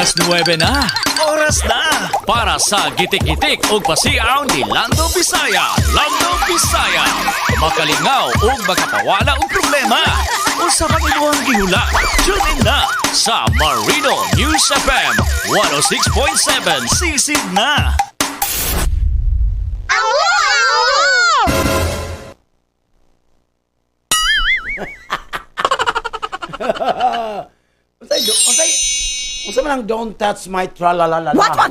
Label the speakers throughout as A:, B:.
A: Alas 9 na. Oras na para sa gitik-gitik ug pasiaw ni Lando Bisaya. Lando Bisaya. Makalingaw ug makapawala og problema. Unsa man imong gihula? Tune in na sa Marino News FM 106.7. Sisid na.
B: Awo!
C: Unsay unsay unsa man ang "Don't touch my tralalala"?
B: What, what?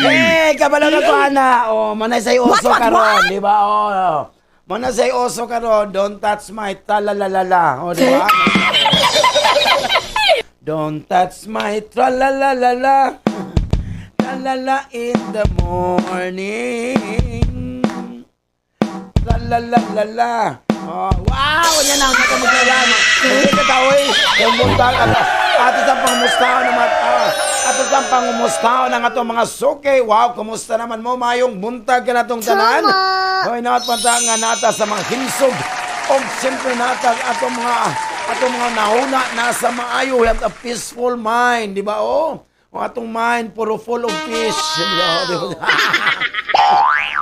C: Eh, kabalo na ko ana. Oh, manay say
B: What,
C: uso
B: what,
C: karon,
B: what?
C: di ba? Oh. Manay say uso karon, "Don't touch my tralalalala." Oh, di ba? Don't touch my tralalalala. Tralala in the morning. Tralalalala. Oh, wow, yan ang nakamuglala. Hindi ka tao eh. Yung buntag at ato sa pangumustahan ng mga ato sa pangumustahan ng atong mga suki. Wow, kumusta naman mo? Mayong buntag ka na itong tanan. Hoy, naat panta nga nata sa mga himsog. O siyempre nata atong mga nahuna nasa maayo. We have a peaceful mind, di ba? Oh, o atong mind puro full of peace. Di ba? Oh, di ba?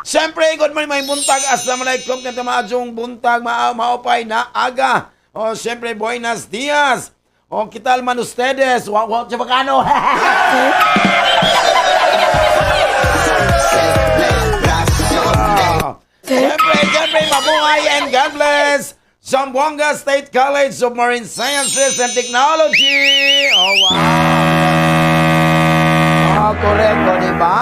C: Siyempre, good morning, may buntag. Assalamualaikum kanta maadjong buntag, maupay na aga. O, siyempre, buenos dias. O, ¿qué tal man ustedes? Wow, wow, chabacano. Ah. Siyempre, siyempre, mabuhay and God bless. Zamboanga State College of Marine Sciences and Technology. Oh, wow. Ah, correct, o, di ba?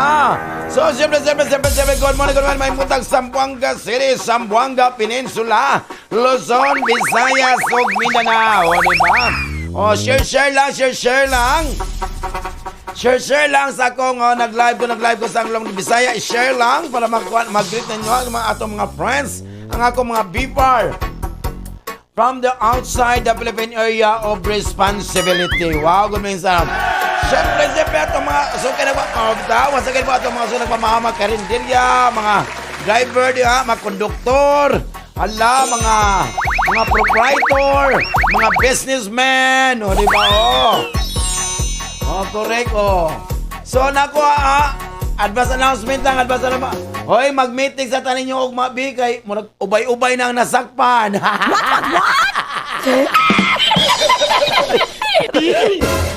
C: So, siyempre, siyempre, siyempre, siyempre, good morning, good morning. May buntag Zamboanga City, Zamboanga Peninsula, Luzon, Visayas, ug Mindanao, o, di ba? O, share, share lang, share, share lang. Share, share lang sa akong, oh, nag-live ko sa Anglong Bisaya. I-share lang para mag-greet ninyo ang mga atong mga friends, ang akong mga BIPAR from the outside the Philippine area of responsibility. Wow, good morning sa. Siyempre, siyempre, atong mga, so, kaya ba, oh, tawa sa kaya atong mga so, nagpamahama, karinderya, mga driver, di ba, mga konduktor, hala, mga proprietor, mga businessman, o, di ba, oh. Oh, correct, oh. So, nako, advance announcement lang, advance announcement. Hoy, mag-meeting sa tanin nyo og mabi kay murag ubay-ubay na ang nasakpan.
B: What, what?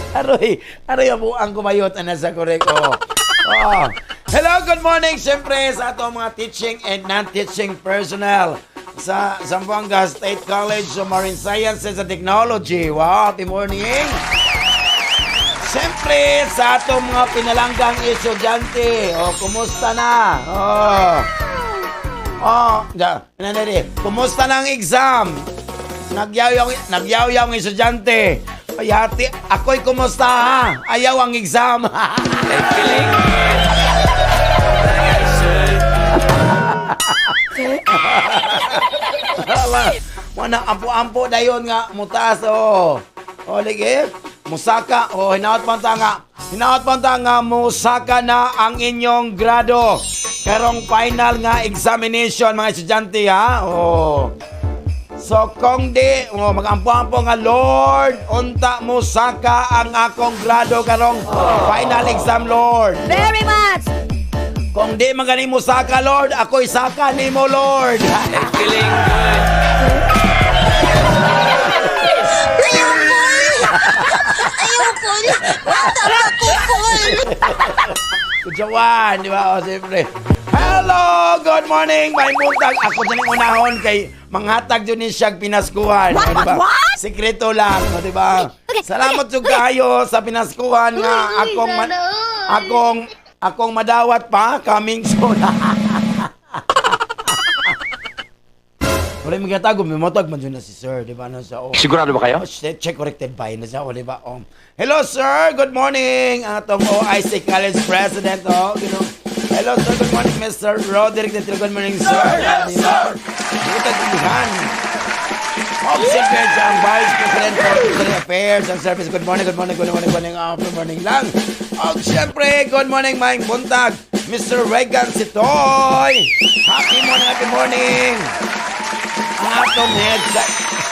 C: Aroy, aroy, abuang kumayot na sa correct, oh. Oh. Hello, good morning, siyempre, sa atong mga teaching and non-teaching personnel sa Zamboanga State College of Marine Sciences and Technology. Wow, happy morning. Siyempre, sa atong mga pinalanggang estudyante, oh, kumusta na? Oh. Oh, da, nanari. Kumusta na ang exam? Nagyaw nagyaw ang estudyante. Payati, ako'y kumusta ha? Ayaw ang exam.
A: Feeling like I should.
C: Wana ampo-ampo dayon nga mutaas oh. Oh lagi. Musaka oh hinaot pa ta nga. Hinaot pa ta nga musaka na ang inyong grado. Karong final nga examination mga estudyante ha. Oh. So kung di, oh, magampo-ampo nga Lord, unta musaka ang akong grado karong final exam, Lord.
B: Very much!
C: Kung di man gani musaka, Lord, ako'y saka nimo, Lord.
A: Feeling good.
B: Ayoko! Ayoko! Tama ko, Paul!
C: Kudyawan, di ba? O, siyempre. Hello! Good morning! May buntag. Ako dyan yung unahon kay manghatag dyan ni siyang pinaskuhan.
B: What,
C: O, di ba?
B: what, what?
C: Sikreto lang, o, di ba?
B: Okay,
C: Salamat okay, kayo sa pinaskuhan nga akong madawat pa coming soon. Wala yung magkatago, may matag man dyan na si sir, di ba? Ano siya, oh.
D: Sigurado ba kayo?
C: Oh, check, check corrected by na siya, o, di ba? Oh. Hello, sir! Good morning! Ang atong OIC College President, oh. You know. Hello, sir. Good morning, Mr. Roderick. Good morning, sir. Yes, sir! Buntag Oh, siyempre siya ang Vice President for Student Affairs and Service. Good morning, good morning, good morning, good morning, oh, good morning lang. Oh, siyempre, good morning, maayong buntag, Mr. Regan Sitoy. Happy morning, happy morning. Ang atong head sa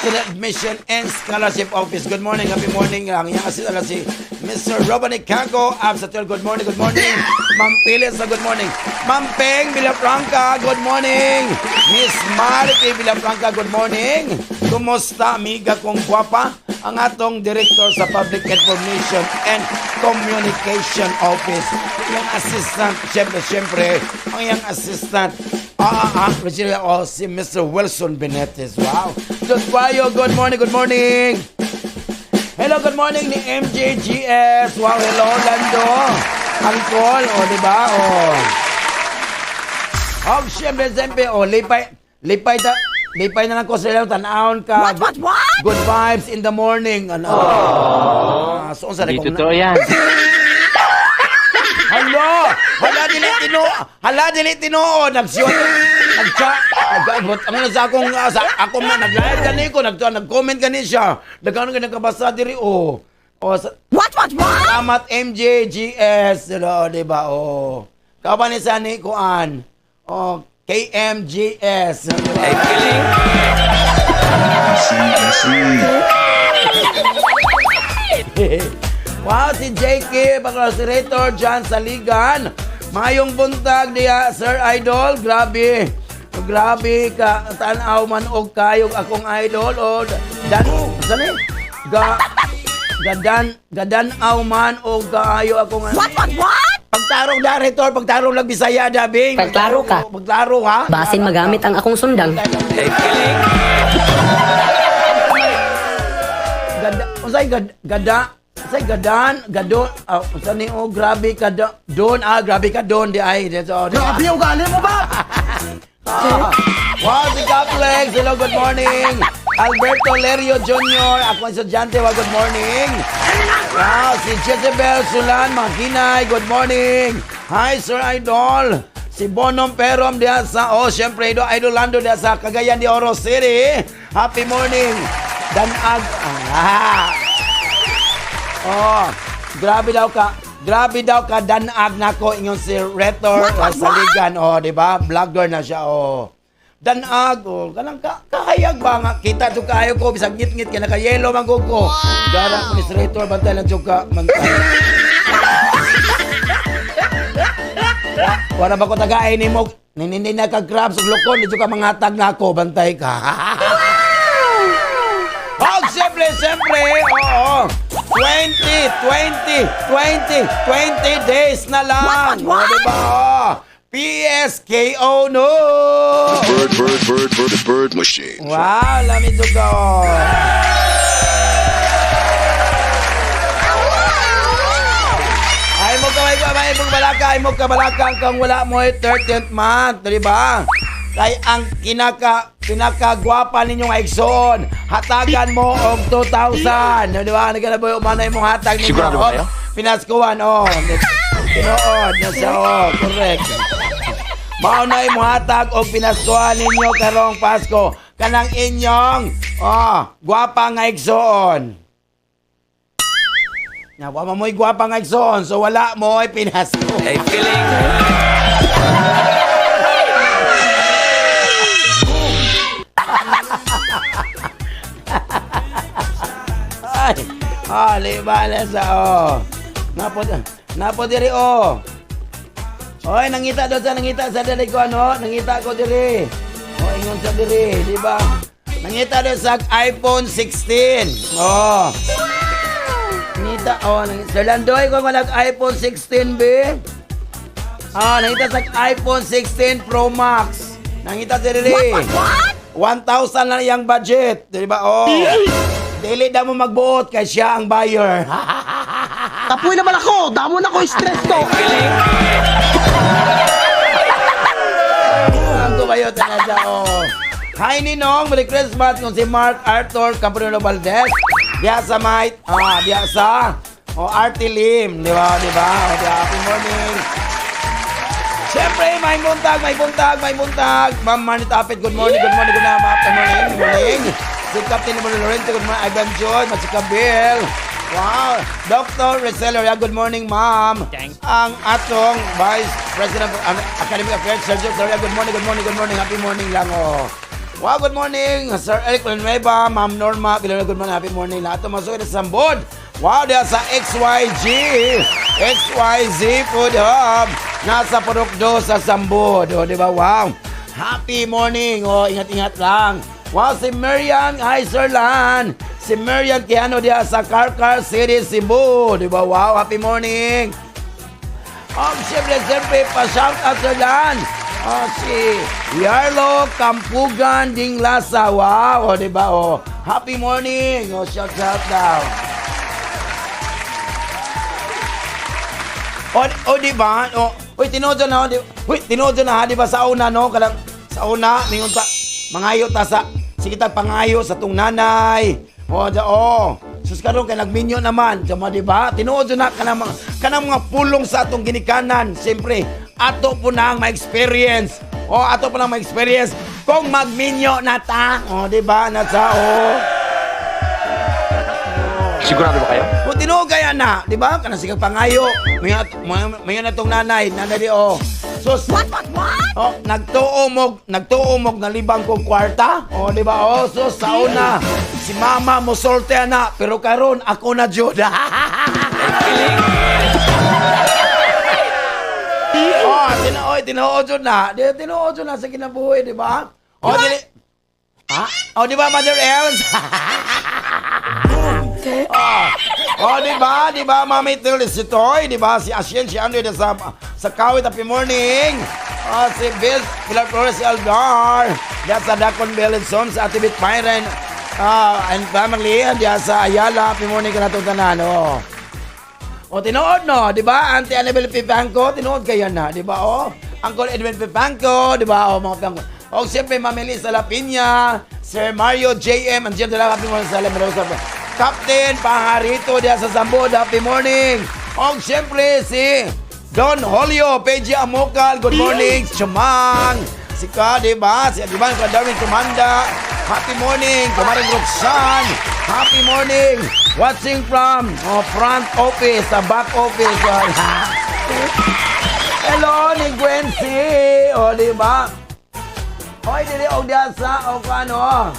C: Student Admission and Scholarship Office. Good morning, happy morning. Ang iyang assistant na si Mr. Robert Cago. Absatel, good morning, good morning. Ma'am Pilis, good morning. Ma'am Peng Villafranca, good morning. Miss Marike Villafranca, good morning. Kumusta, amiga kong gwapa? Ang atong Director sa Public Information and Communication Office. Yung assistant, syempre, syempre, ang iyang assistant, Regina, oh, si Mr. Wilson Benetes. Wow. Diyos Payo, good morning, good morning. Hello, good morning ni MJGS. Wow, hello, Lando. Angkol, oh, di ba? Oh. Oh, syempre, syempre, oh, lipay, lipay ta, lipay na lang ko sa ilang tanawon ka.
B: What?
C: Good vibes in the morning. Ano? Ah, so, unsa na
D: Hindi
C: kung
D: totoo yan.
C: Hala! Hala dili tinuod. Hala dili tinuod. Nagsiyon. Nagcha. Nag ang sa akong sa ako man nag-live gani ko, nag-comment gani siya. Nagano gani nakabasa diri oh. Oh, sa,
B: What?
C: Salamat MJGS. Hello, di ba? Oh. Kaban ni sa ni kuan. Oh, KMGS. Di ba? Wow, si JK, Paglasirator, John Saligan. Mayong buntag diya, Sir Idol. Grabe. Grabe ka. Tanaw man og kayog akong idol. O, dan, saan eh? Ga, gadan, gadan aw man og kaayo akong
B: What?
C: Pagtarong da, Rector, pagtarong lang Bisaya, da, Bing.
E: Pagklaro ka.
C: Pagklaro, ha?
E: Basin magamit ang akong sundang.
C: Gada, unsay gad, gada, unsay gadan, gadon, ah, unsa ni oh, grabe ka don, ah, grabe ka don di ay. Di, so, di,
F: Grabe yung ugali mo ba?
C: Ah, wow, si Complex. Hello, good morning. Alberto Lerio Jr., ako ang estudyante. Wow, good morning. Wow, si Jezebel Sulan, mga kinay, good morning. Hi, Sir Idol. Si Bonom Perom diya sa, oh, syempre, Idol, Idol Lando diya sa Cagayan de Oro City. Happy morning. Danag, ah. Oh, grabe daw ka. Grabe daw ka danag nako ingon si Retor Saligan, oh, di ba? Vlogger na siya, oh. Danag, oh, kanang ka, kahayag ba nga kita jud kaayo ko bisag ngit-ngit kay naka-yellow man gud ko. Gara ko ni si Retor bantay lang jud ka, bantay. Wala ba ko tagaay nimo? Ninindi na ka crabs ug lukon di jud ka mangatag nako, bantay ka. Oh, siyempre, siyempre, oo. 20, 20, 20, 20 days na lang.
B: What?
C: O, diba? Oh. PSKO, no!
G: Bird, bird, bird, bird, bird machine.
C: Wow, lamig ka, oh. Ay mo kamay ko, ay mo balaka, ay mo kabalaka kang wala mo ay 13th month, di ba? Kay ang kinaka pinakagwapa ninyong igsoon, hatagan mo og 2,000, di ba? Nagkalaboy umanay mong hatag ninyo.
D: Sigurado ba kayo?
C: Pinaskuhan, oh. Tinuod, nasa, oh, correct. Mao na imong hatag og pinaskuhan ninyo karong Pasko kanang inyong oh, gwapa nga igsoon. Na wa mo'y gwapa nga igsoon, so wala mo'y pinasko.
A: Hey, feeling.
C: Ay, ah, liba na sa oh. Napo, napo diri oh. Oy, nangita daw sa nangita sa dili ko ano, nangita ko diri. Oh, ingon sa diri, di ba? Nangita daw sa iPhone 16. Oh. Nangita, oh, nangita. Sir Landoy, kung walang iPhone 16, be. Ah, nangita sa iPhone 16 Pro Max. Nangita sa diri.
B: What?
C: 1,000 lang iyang budget. Di ba? Oh. Dili na mo magbuot kay siya ang buyer.
F: Kapoy naman ako! Damo na ko stress ko!
C: Ang kumayo talaga, oh. Hi, Ninong! Merry Christmas! Kung si Mark Arthur Campanino Valdez. Diya sa may, ah, diya sa, oh, Artie Lim. Di ba? Di ba? Oh, di, happy morning. Siyempre, may buntag, may buntag, may buntag. Ma'am Manny Tapit, good morning, good morning, good morning, good morning, good morning. Si Captain Emmanuel Lorente, good morning, Ivan Joy, Masika Bill. Wow, Dr. Rizal Oria, good morning, ma'am. Ang atong Vice President of Academic Affairs, Sergio Soria, good morning, good morning, good morning. Happy morning lang, oh. Wow, good morning, Sir Eric Villanueva, Ma'am Norma Villanueva, good morning, happy morning. Lahat ng mga sa Sambod. Wow, diya sa XYG, XYZ Food Hub, nasa Purok 2 sa Sambod. O, di ba? Wow. Happy morning. O, ingat-ingat lang. Wow, si Marian, hi Sir Lan. Si Marian Kiano diya sa Carcar City, Cebu. Di ba? Wow, happy morning. Oh, siyempre, siyempre, pa-shout out Sir Lan. Oh, si Yarlo Kampugan Dinglasa. Wow, o, di ba? Oh, happy morning. Oh, shout out daw. O, o di ba? O, uy, tinuod na, di, uy, tinuod na, di ba sa una no, kanang sa una mingon ta mangayo ta sa sige ta pangayo sa tung nanay. O, da, o. Sus karon kay nagminyo naman, jama di ba? Tinuod na kanang mga pulong sa atong ginikanan. Siyempre, ato po na ang ma-experience. O, ato po na ang ma-experience kung magminyo na ta. O, di ba? Nasa o.
D: Sigurado ba kayo?
C: Kung tinuod kaya na, di ba? Kanang sige pangayo. May na tong nanay, nanay di oh. Sus.
B: What? What? What?
C: Oh, nagtuo mog nalibang kong kwarta. Oh, di ba? Oh, sus, sa una si mama mo solte na, pero karon ako na jud. Oh, tinuod, tinuod jud na. Di tinuod jud na sa kinabuhi, di ba? Oh, dili. Ha? Oh, di ba, Mother Els? Oh, oh, di ba? Di ba, Mami Tilly, si Toy, di ba? Si Ashen, si Andre sa Kawit, happy morning. Oh, si Bill, Pilar Flores, si Aldar. Diyan sa Dacon Bellinson, sa Ate Bit Myron, and family, diyan sa Ayala, happy morning ka na itong tanan. Oh. O, tinuod no, di ba? Auntie Annabel Pipanco, tinuod kayo na, di ba? O, Uncle Edwin Pipanco, di ba? O, mga Pipanco. O, siyempre, Ma'am Elisa La Piña, Sir Mario JM, and dyan happy morning sa Mendoza. Captain Pajarito diyan sa Sambod, happy morning. O, siyempre, si Don Julio, PG Amocal, good morning. Chumang, si Ka, di ba? Si Adiban, ka Darwin Tumanda, happy morning. Kumaring Roxanne, happy morning. Watching from oh, front office, sa back office. Oh. Hello, ni Gwen C. O, di ba? Hoy, dili og diya sa o ano.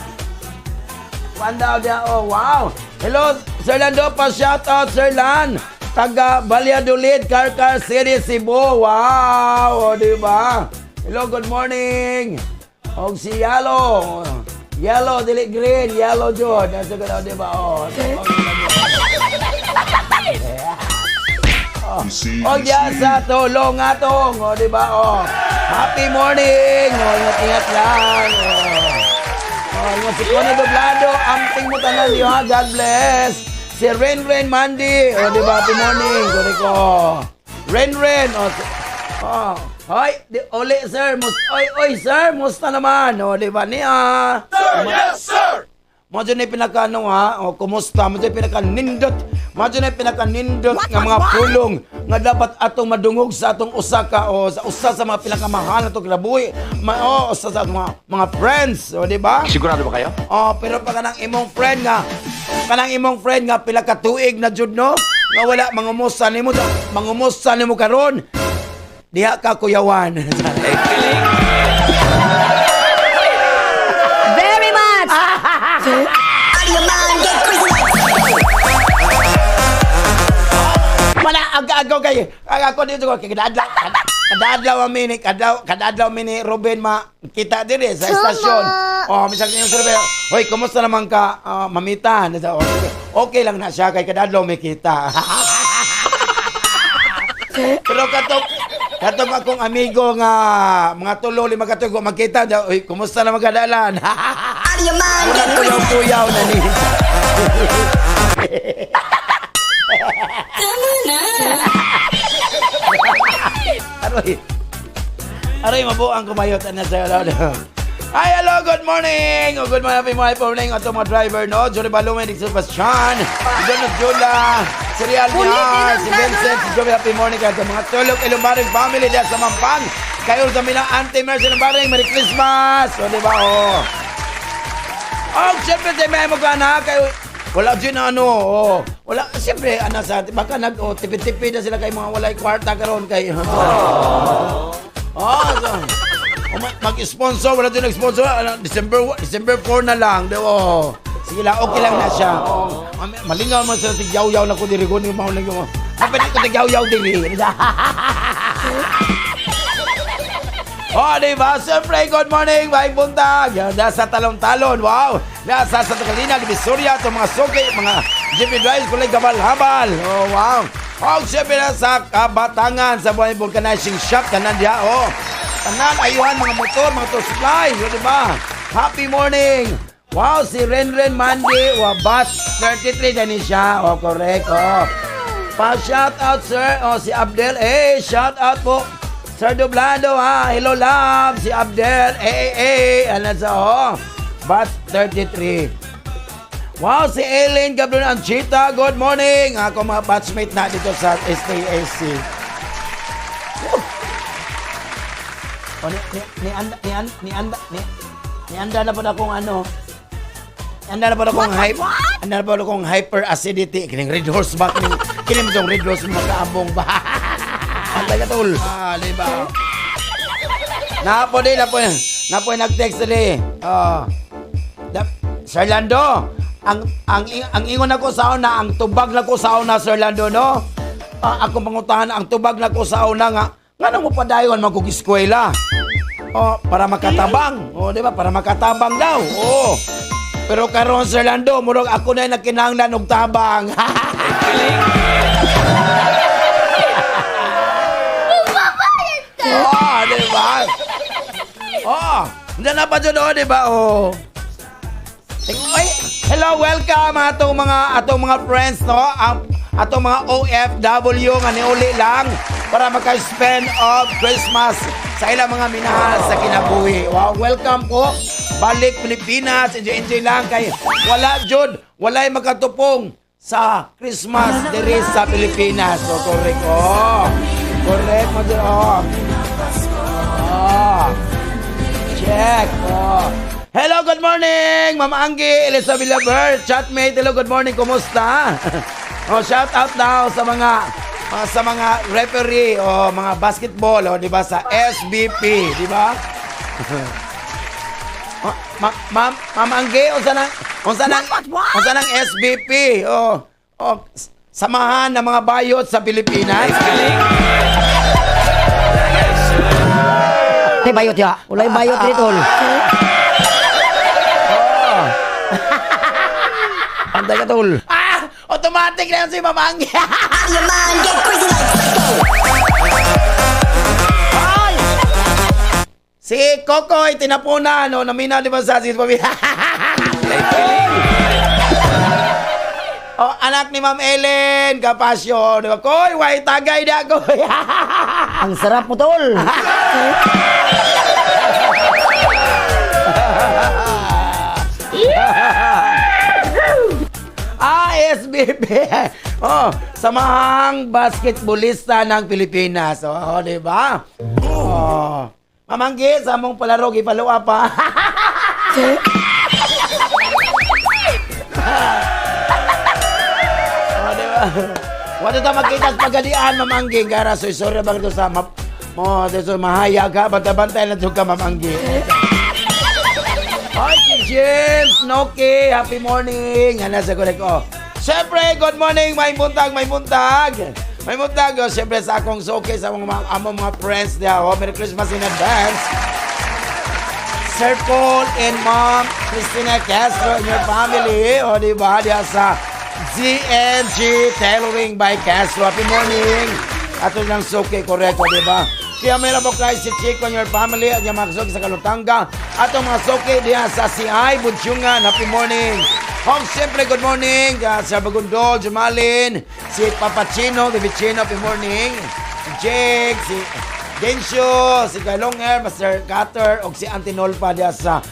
C: Panda diya, oh, wow. Hello, Sir Lando, pa shout out, Sir Lan. Taga Valladolid, Carcar City, Cebu. Wow, o, di ba? Hello, good morning. Og si Yellow. Yellow, dili green, yellow jud. Nasa gano'n, di ba? Oh,
G: You see,
C: O
G: you
C: diyan
G: see.
C: sa tulong atong, o di ba? O, happy morning. O, ingat-ingat lang. O, o ingat si Connie Doblado, amping mo tanan diyo ha. God bless. Si Ren Ren Mandy, o di ba? Happy morning. Sorry ko. Ren Ren, o, oh. Hoy, di, uli sir, mus, oy, oy sir, musta naman? O, di ba niya? Sir, yes sir. Mo dyan ay pinaka ano ha, o kumusta, mo dyan pinaka nindot, mo dyan ay pinakanindot
B: What,
C: nga
B: what,
C: mga
B: what?
C: pulong nga dapat atong madungog sa atong usa ka o sa usa sa mga pinakamahal na atong kinabuhi, ma o usa sa mga friends, o di ba?
D: Sigurado ba kayo?
C: Oh, pero pa kanang imong friend nga pila ka tuig na jud no, nga wala mangumusta nimo karon. Diha ka kuyawan.
E: Very much!
C: Wala ang agaw kay ang ako dito ko kay kadadlaw kadadlaw ami ni kadadlaw kadadlaw mi ni Ruben ma kita dire sa estasyon. Oh, misang yung survey. Hoy, kumusta naman ka, ah, mamita? Nasa, oh, okay lang na siya kay kadadlaw mi kita. Pero katong katong akong amigo nga mga tulo lima ka tuig magkita daw, "Uy, kumusta naman kadalan?" Wala kuyaw-kuyaw na ni. Aroy. Aroy, mabuang kumayot na sa lolo. Hi, hello, good morning! Oh, good morning, happy morning, morning. Ato mga driver, no? Jory Balumen, Dixon Sebastian, si John of Jula, si Real Niar, si Vincent, si Joey, happy morning kayo. Mga tulog, Ilumbaring family diyan sa Mampang. Kayo sa Milang Auntie Mercy Lumbaring, Merry Christmas! O, di ba, oh. Oh, siyempre, di may mo ka na, kayo, wala dyan ano, oh. Wala, siyempre, ano sa, baka nag, oh, tipid-tipid na sila kay mga walay kwarta karon kay. Oh, so, O, mag-sponsor, wala din nag-sponsor. Ano, December, December 4 na lang. Di, oh. Sige lang, okay lang na siya. Oh. Malingaw man sila, tigyaw-yaw na ko diri ko. Ni mao lang yung. Kapit ko tigyaw-yaw diri. Oh, di ba? Siyempre, good morning, may buntag. Yan, nasa talon-talon, wow. Nasa Santa Catalina, Divisoria, itong mga suki, mga jeepney drivers, kulay gabal-habal. Oh, wow. Oh, siyempre, nasa Kabatangan, sa Buhay Vulcanizing Shop, tanan diya, oh. Tanan, ayuhan, mga motor, mga to supply, oh, di ba? Happy morning. Wow, si Renren Mandy, Wabat, 33, ganun siya. Oh, correct, oh. Pa-shout out, sir. Oh, si Abdel. Eh, shout out po. Sir Dublado, ha. Hello, love. Si Abdel. Eh, eh, eh. Ano sa, oh. Batch 33. Wow, si Ellen Gabriel Anchita. Good morning. Ako mga batchmate na dito sa STAC. Oh, ni, ni, ni, ni, ni, anda, ni, ni anda na po na akong ano. Anda na po akong hype. Anda na po akong hyperacidity. Kining red horse ba? Kining itong red horse makaabong ba? Antay ka, tol. Ah, di ba? Napo din, napo. Napo nag-text din. Oh. Sir Lando, ang ingon ako sa una, ang tubag na ko sa una, Sir Lando, no? Ah, ako pangutahan, ang tubag na ko sa una nga, ngano mo padayon magkug eskwela? Oh, para makatabang. Oh, di ba? Para makatabang daw. Oh. Pero karon Sir Lando, murag ako na yung nagkinahanglan og tabang. Oh, di ba? Oh, hindi na pa dyan, oh, di ba? Oh. Ay, hello, welcome atong mga friends, no? Ang atong mga OFW nga niuli lang para maka-spend of Christmas sa ilang mga minahal sa kinabuhi. Wow, welcome po. Balik Pilipinas, enjoy enjoy lang kay wala jud, walay makatupong sa Christmas diri sa Pilipinas. So correct. Oh. Correct mo dyan, oh. Oh. Check. Oh. Hello, good morning, Ma'am Anggi, Elizabeth Lover, chatmate. Hello, good morning. Kumusta? Oh, shout out now sa mga referee o mga basketball, oh, di ba, sa SBP, di ba? Oh, Ma'am Ma'am Anggi, unsa nang
B: What, what, what?
C: unsa nang SBP? Oh, samahan ng mga bayot sa Pilipinas.
E: Walay bayot ya. Walay bayot dito. Tol.
C: Antay ka, tol. Ah! Automatic na yan si Ma'am Anggi.
B: Your mind get crazy like psycho.
C: Ay! Si Kokoy tinapunan, no? Namina, di ba sa si Pamilya? Oh, anak ni Ma'am Ellen Kapasyo, di ba? Koy, way tagay na, koy.
E: Ang sarap mo, tol.
C: Ah, SBP. Oh, Samahang Basketballista ng Pilipinas. Oh, di ba? Oh. Mamanggi, sa among palaro, gipalua pa. Oh, di ba? Wala ta magkita sa pagalian, Mamanggi. Gara, so sorry ba ito sa map mo, so mahayag ha. Bantay-bantay lang ka, Mamanggi. Hi, si James Noki. Happy morning. Ano sa kulit ko? Siyempre, good morning. May buntag, may buntag. May buntag. Oh, siyempre, sa akong suki, sa mga, among mga friends niya. Oh, Merry Christmas in advance. Sir Paul and Mom Christina Castro and your family. O, di ba? Diya sa GNG Tailoring by Castro. Happy morning. Ato lang suki, correct, di ba? Kaya meron po kay si Chico and your family at yung mga suki sa Kalutanga. At ang mga suki diya sa CI, Budjungan. Happy morning. Home, siyempre, good morning. Sa Bagundol, Jamalin, si Papa Chino, Baby Chino, happy morning. Si Jake, si Densyo, si Kalonger, Master Cutter, o si Antinolpa diya sa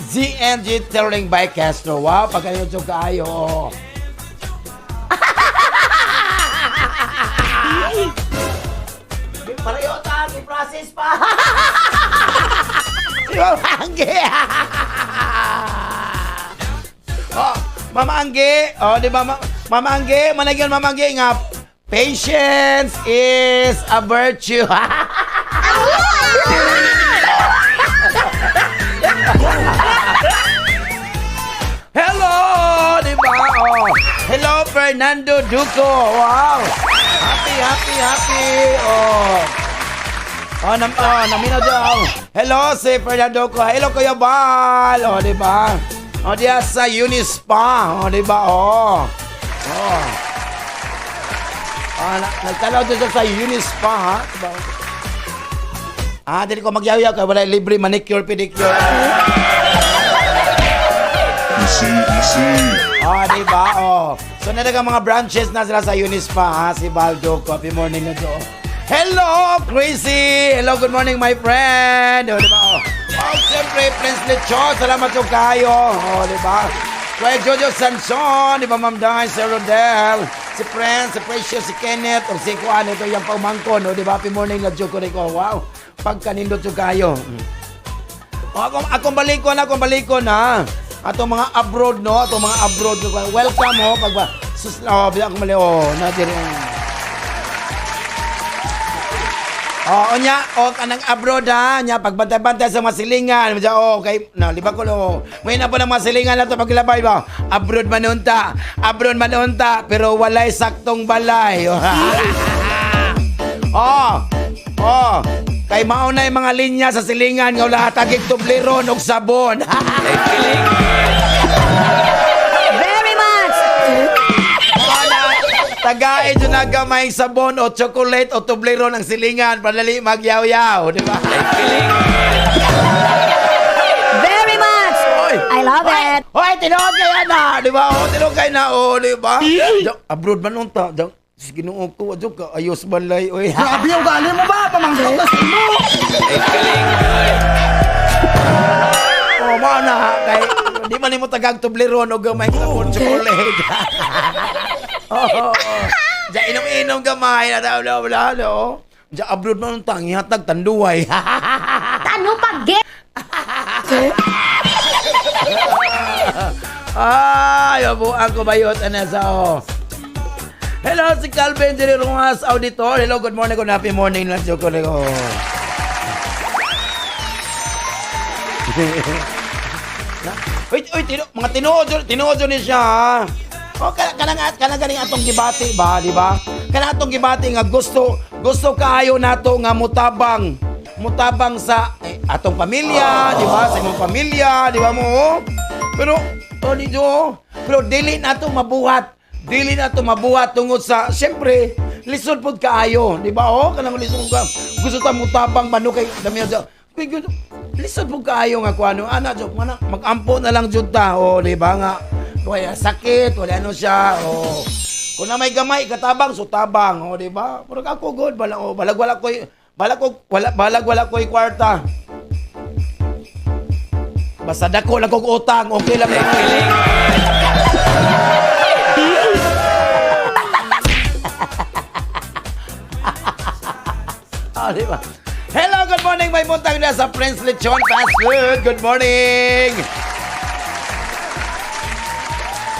C: ZNG Tailoring by Castro. Wow, pagkayo kaayo. Pareho ta, process pa. Si Mama Anggi. Oh, Mama Anggi, oh, di ba Mama Anggi, managyan Mama Anggi nga patience is a virtue. Fernando Duco. Wow! Happy, happy, happy. Oh. Oh, oh, naminaw daw. Hello, si Fernando ko. Hello, Kuya Bal. Oh, di ba? Oh, diya sa Unispa. Oh, di ba? Oh. Oh. Ah, nagtalaw dyan siya sa Unispa, ha? Diba? Ah, dili ko magyaw-yaw kay wala libre manicure, pedicure.
G: Easy, easy.
C: Ah, di ba? Oh. So nalaga mga branches na sila sa Unispa, ha? Si Baldo, happy morning na to. Hello, Crazy! Hello, good morning, my friend! Oh, di ba? Oh, oh siyempre, Prince Lechon, salamat yung kayo. Oh, di ba? Kuya Jojo Sanson, di ba, Ma'am Day, Sir Rodel, si Prince, si Precious, si Kenneth, o si Kuan, ito yung paumangkon, oh, di ba? Happy morning na Joko Rico. Wow, pagkanindot yung kayo. O, akong balikon ha. Atong mga abroad, no? Atong mga abroad. Welcome, oh. Pag, sus, oh, bilang akong mali, oh, na diri. Oh, unya, oh, kanang abroad ha, nya pagbantay-bantay sa mga silingan, medyo oh, kay no, liba ko no. May na po ng mga silingan na to paglabay ba. Abroad man unta, abroad man unta, pero walay saktong balay. Oh. Oh. Kay mao na yung mga linya sa silingan nga wala tagig tubleron og sabon.
E: Very much.
C: Wala. Tagain jud na gamay sabon o chocolate o tubleron ang silingan para dali magyaw-yaw, di ba?
E: Very much.
C: Oy.
E: I love it.
C: Hoy, tinuod kayo na, di ba? Oh, tinuod kayo na, oh, di ba? Abroad man unta, sige Ginoo ko, adyo ka ayos balay, oy.
F: Grabe yung ugali mo ba? Pamangkot na sa imo.
C: Oh, mao na kay di man nimo tagag tubleron og gamay sabon chocolate. Oh. Diyan inom-inom gamay na daw daw wala no. Diyan abroad man unta, gihatag tanduay.
B: Ano pag
C: Ay, abuan ko bayot ana sa oh. Hello, si Calvin Jerry Rungas, auditor. Hello, good morning. Good happy morning lang, Joko. Oh. Uy, uy, mga tinuod, tinuod ni siya, ha? O, kanang, kanang ganing atong gibati ba, di ba? Kanang atong gibati nga gusto, gusto kaayo nato nga mutabang, mutabang sa eh, atong pamilya, di ba? Sa imong pamilya, di ba mo? Oh? Pero, oh, di oh. Pero dili nato mabuhat. Dili nato mabuhat tungod sa, siyempre, lisod pud kaayo, di ba? Oh, kanang lisod ka. Gusto ta mutabang ba no kay dami sa lisod pud kaayo nga kuano ana jud mana magampo na lang jud ta, oh, di ba nga wala sakit, wala ano siya, oh. Kung na may gamay katabang so tabang, oh, di ba? Pero ako good balag, oh, balag wala koy balag ko wala balag wala koy kwarta. Basta dako lang kog utang, okay lang. Ah, di ba? Hello, good morning. May buntag na sa Prince Lechon Fast Food. Good morning.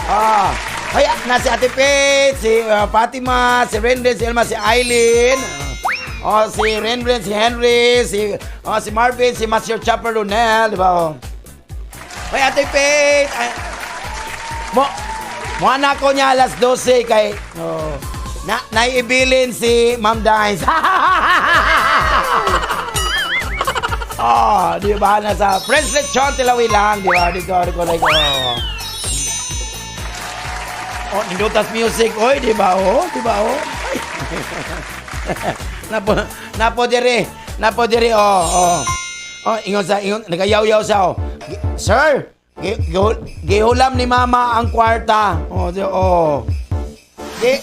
C: Ah, kaya na si Ate Pete, si Fatima, si Renren, si Elma, si Eileen. Oh, si Renren, si Henry, si oh, si Marvin, si Master Chopper Lunel, di ba? Oh. Hoy, Ate Pete. Ay, mo mo anak ko niya alas 12 kay oh, na naiibilin si Ma'am Dines. Oh, di ba? Nasa Prince Lechon Tilawi lang, di ba? Dito, dito, dito. Oh, Nindutas Music, oy, di ba? Oh, di ba? Oh. Ay. Napo, napo diri, napo diri, oh, oh. Oh, ingon sa, ingon, nagayaw-yaw siya, oh. Sir, gihulam ni mama ang kwarta. Oh, di, oh. Gi,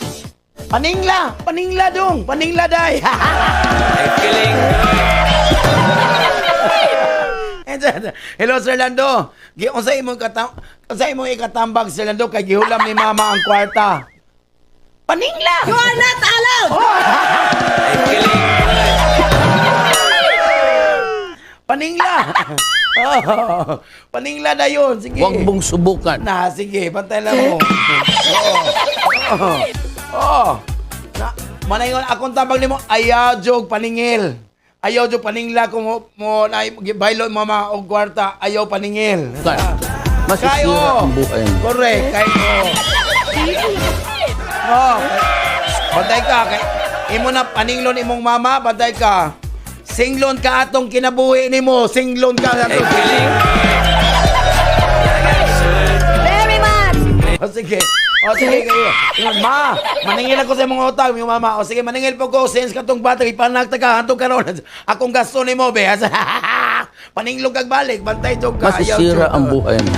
C: paningla, paningla dong, paningla day. Hello, Sir Lando. Gi unsa imong katam unsa imong ikatambag, Sir Lando, kay gihulam ni mama ang kwarta? Paningla.
B: You are not allowed!
C: Paningla. Oh, paningla na yun. Sige.
D: Huwag mong subukan.
C: Na, sige, bantay lang mo. Oo. Oo. Oo. Na, manayon akong tabang nimo ayaw jog paningil. Ayaw jog paningla kung mo, mo na baylo mama og kwarta, ayaw paningil.
D: Masisira
C: Kayo.
D: ang buhay mo.
C: Correct, kayo. Oh. Bantay ka kay imo na paninglon imong mama, bantay ka. Singlon ka atong kinabuhi nimo, singlon ka atong.
E: Very much.
C: O sige. O sige kayo. Ingon, ma, maningil ako sa imong utang, yung mama. O sige, maningil po ko since katong bata ipanagta ka hantong karon. Akong gasto nimo be. Paninglog kag balik, bantay jud ka. Ayaw,
D: Masisira
C: jud.
D: ang buhay mo.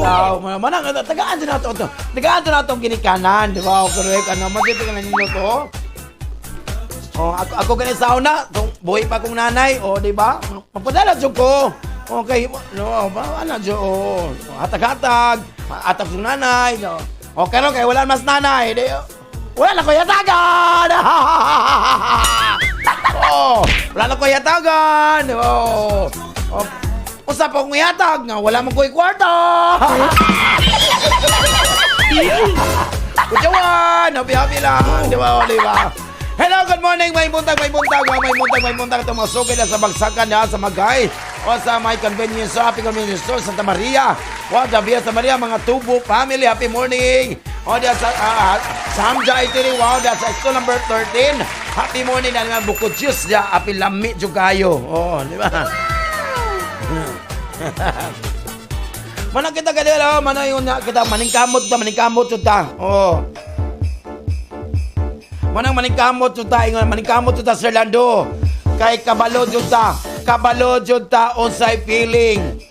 C: Tao, mga manang tagaan din nato to. Tagaan din nato ang ginikanan, di ba? O correct ano, magito ka na ninyo to. Oh, ako gani sa una, tung buhi pa kong nanay, o di ba? Magpadala jud ko. Okay, no, ba ana jud oh. Hatag-hatag, atag kong nanay, no. Okay ro kay wala mas nanay, di. Wala na ko yatagan. Oh, wala na ko yatagan. Oh. Oh. Usa pa kong yatag nga wala man ko'y kwarta. Kujawan! Happy happy lang! Di ba? O, di ba? Hello, good morning! May buntag, may buntag, may buntag, may buntag. Itong mga sukil na sa bagsakan niya sa Magay o sa may convenience store, Happy Convenience Store, Santa Maria. O, the Via Santa Maria, mga Tubo family, happy morning! O, diyan sa Samja Itiri, wow, diyan sa store number 13. Happy morning na naman, Bukod Diyos, diyan, happy lami, jud kayo. O, di ba? Manang kita kanila, manang yung na kita maningkamot ta, maningkamot jud ta. Oh. Manang maningkamot jud ta, ingon maningkamot jud ta Sir Lando. Kay kabalo jud ta, kabalo jud ta unsay feeling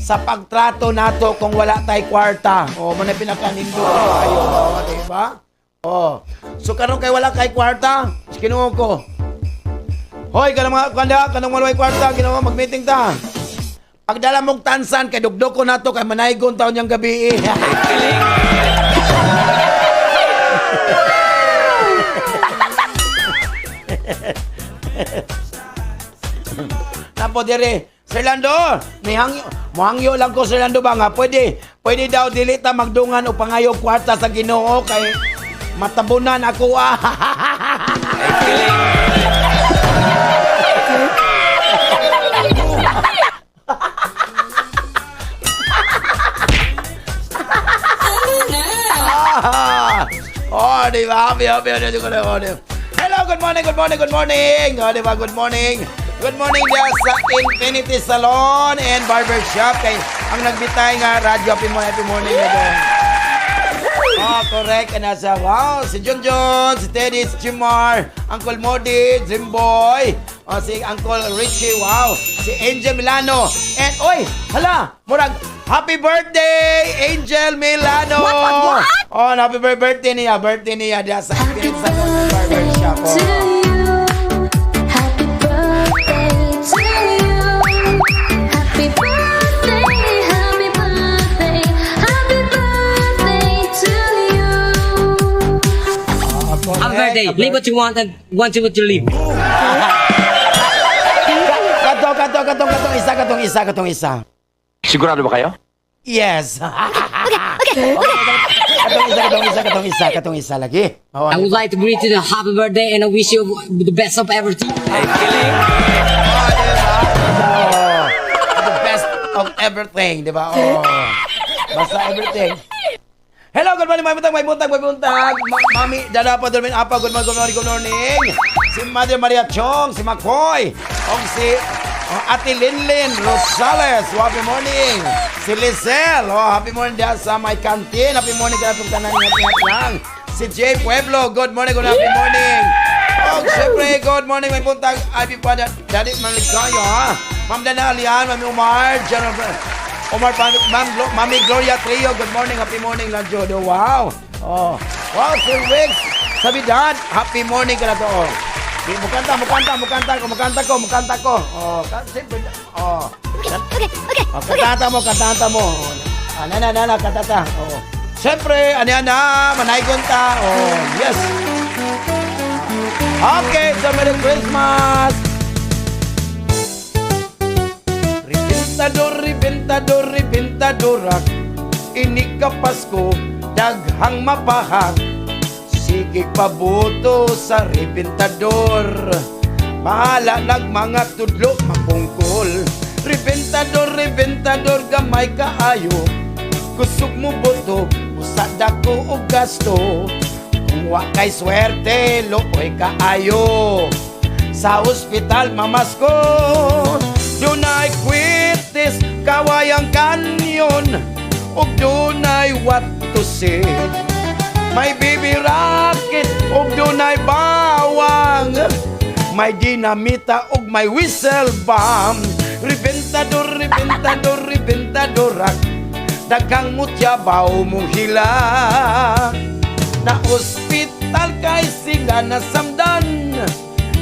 C: sa pagtrato nato kung wala tay kwarta. Oh, mo na pinakanindot kayo, oh, di ba? Oh. So karon kay wala kay kwarta, kinuha ko. Hoy, kanang mga kanda, kanang walay kwarta, ginawa mag-meeting ta. Pagdala mong tansan kay dugdog ko nato kay manaygon taon niyang gabi. Eh. Napo dire, Sir Lando, nihangyo, mohangyo lang ko Sir Lando ba nga pwede, pwede daw dili ta magdungan o pangayo kwarta sa Ginoo kay matabunan ako ah. Ah! Oh, di ba? Happy, happy, happy, happy, happy. Hello, good morning, good morning, good morning. Oh, di ba? Good morning. Good morning diya sa Infinity Salon and Barbershop. Kay ang nagbitay nga radyo, happy morning, happy morning. Happy. Oh, correct. And nasa, wow, si Junjun, si Teddy, si Jimar, Uncle Modi, Jimboy, oh, si Uncle Richie, wow, si Angel Milano. And, oy, hala, murag, happy birthday, Angel Milano!
E: What, what, what?
C: Oh, happy birthday niya, birthday niya diya sa Infinite Salon and Barbershop.
H: To
C: Oh.
H: you. Happy birthday to you. Happy birthday, happy birthday, happy birthday to you.
C: Oh, correct.
I: Happy birthday. Live what you want and want what you live.
C: Katong, katong, katong, katong isa, katong isa, katong isa.
D: Sigurado ba kayo?
C: Yes. Okay, okay, okay. Katong isa, katong isa, katong isa, katong isa lagi. Oh,
I: I would like to greet you the happy birthday and I wish you the best of everything.
C: Oh, the best of everything, di ba? Oh. Basta everything. Hello, good morning, may buntag, may buntag, may buntag. Mami, dada pa, Dormin Apa, good morning, good morning, good morning. Si Mother Maria Chong, si Makoy, o si oh, Ate Linlin Rosales, oh, happy morning. Si Lizelle, oh, happy morning diyan sa my canteen. Happy morning, kaya itong tanan, ingat, ingat lang. Si Jay Pueblo, good morning, good happy morning. Oh, syempre, good morning, may buntag. Ivy pa, Daddy Maligaya, ha? Ma'am Dana Alian, Ma'am Umar, General Omar Pan, Ma'am Mami Gloria Trio, good morning, happy morning lang, Jodo. Wow. Oh. Wow, Sir Wicks. Sabi dad, happy morning ka na to. Oh. Di, mukanta, mukanta, mukanta ko, mukanta ko, mukanta ko. Oh, siyempre, oh.
H: Okay.
C: Oh, kantata mo, kantata mo. Oh, ah, na, na, na, na, kantata. Oh. Siyempre, ano yan na, manaygon ta. Oh, yes. Okay, so Merry Christmas! Ribintador, ribintador, ribintadorak. Ini ka Pasko, daghang mapahak. Sige pabuto sa ribintador. Bahala nag mga tudlo mapungkol. Ribintador, ribintador, Gamay kaayo. Kusog mo buto, usa dako og gasto. Kung wa kay swerte, luoy kaayo. Sa ospital mamasko. Dunay kwitis, Kawayan Canyon, ug dunay what to see. May baby rocket ug dunay bawang. May dinamita ug may whistle bomb. Rebentador, rebentador, rebentadorak. Daghang mutyabaw mong hila. Na ospital kay sila nasamdan.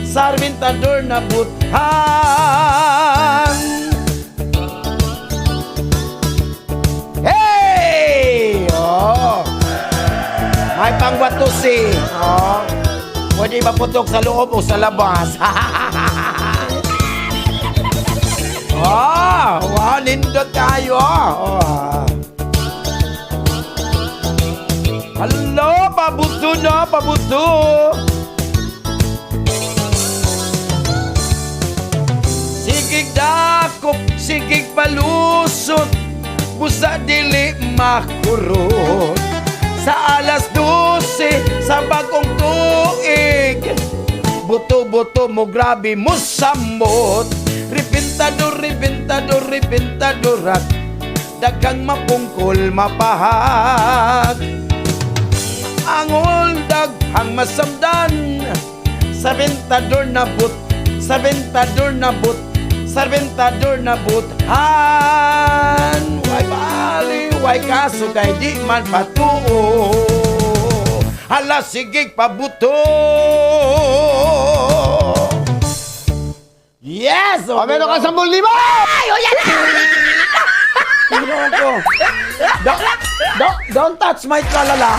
C: Sa rebentador na buthang. Hey! Oh! May pangwatusi. Oh. Pwede maputok sa loob o sa labas. Oh, wow, nindot tayo. Oh. Hello, pabuto na, pabuto. Sigig dakop, sigig palusot, busa dili makurot. Sa 12:00 sa bagong tuig, buto-buto mo grabe mo samot. Rebentador, rebentador, rebentadorak. Daghang mapungkol mapahag. Angol daghang masamdan. Sa bentador na but, sa bentador na but, sa bentador na buthan. Way bali, way kaso kay di man patuo. Hala, sige pabuto. Yes!
F: O, meron ka 10,000!
B: Ay, oh, yan na!
C: Ginoo ko. Don't touch my tralala.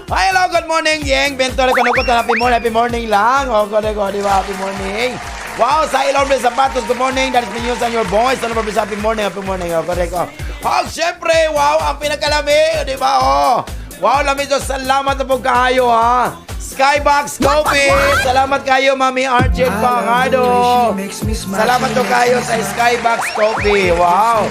C: Hi, hello, good morning, Yeng. Bento na kuno ko. Happy morning lang. O, ko ko, di ba? Happy morning. Wow, sa Ilon Sapatos, good morning. That is me news and your voice. Ano ba, happy morning, happy morning. O, correct. Oh, oh syempre, wow, ang pinakalami, di ba? Oh, wow, lami to. Salamat na po kayo, ha. Skybox Coffee. Salamat kayo, Mami RJ Fajardo. Salamat to kayo sa Skybox Coffee. Wow.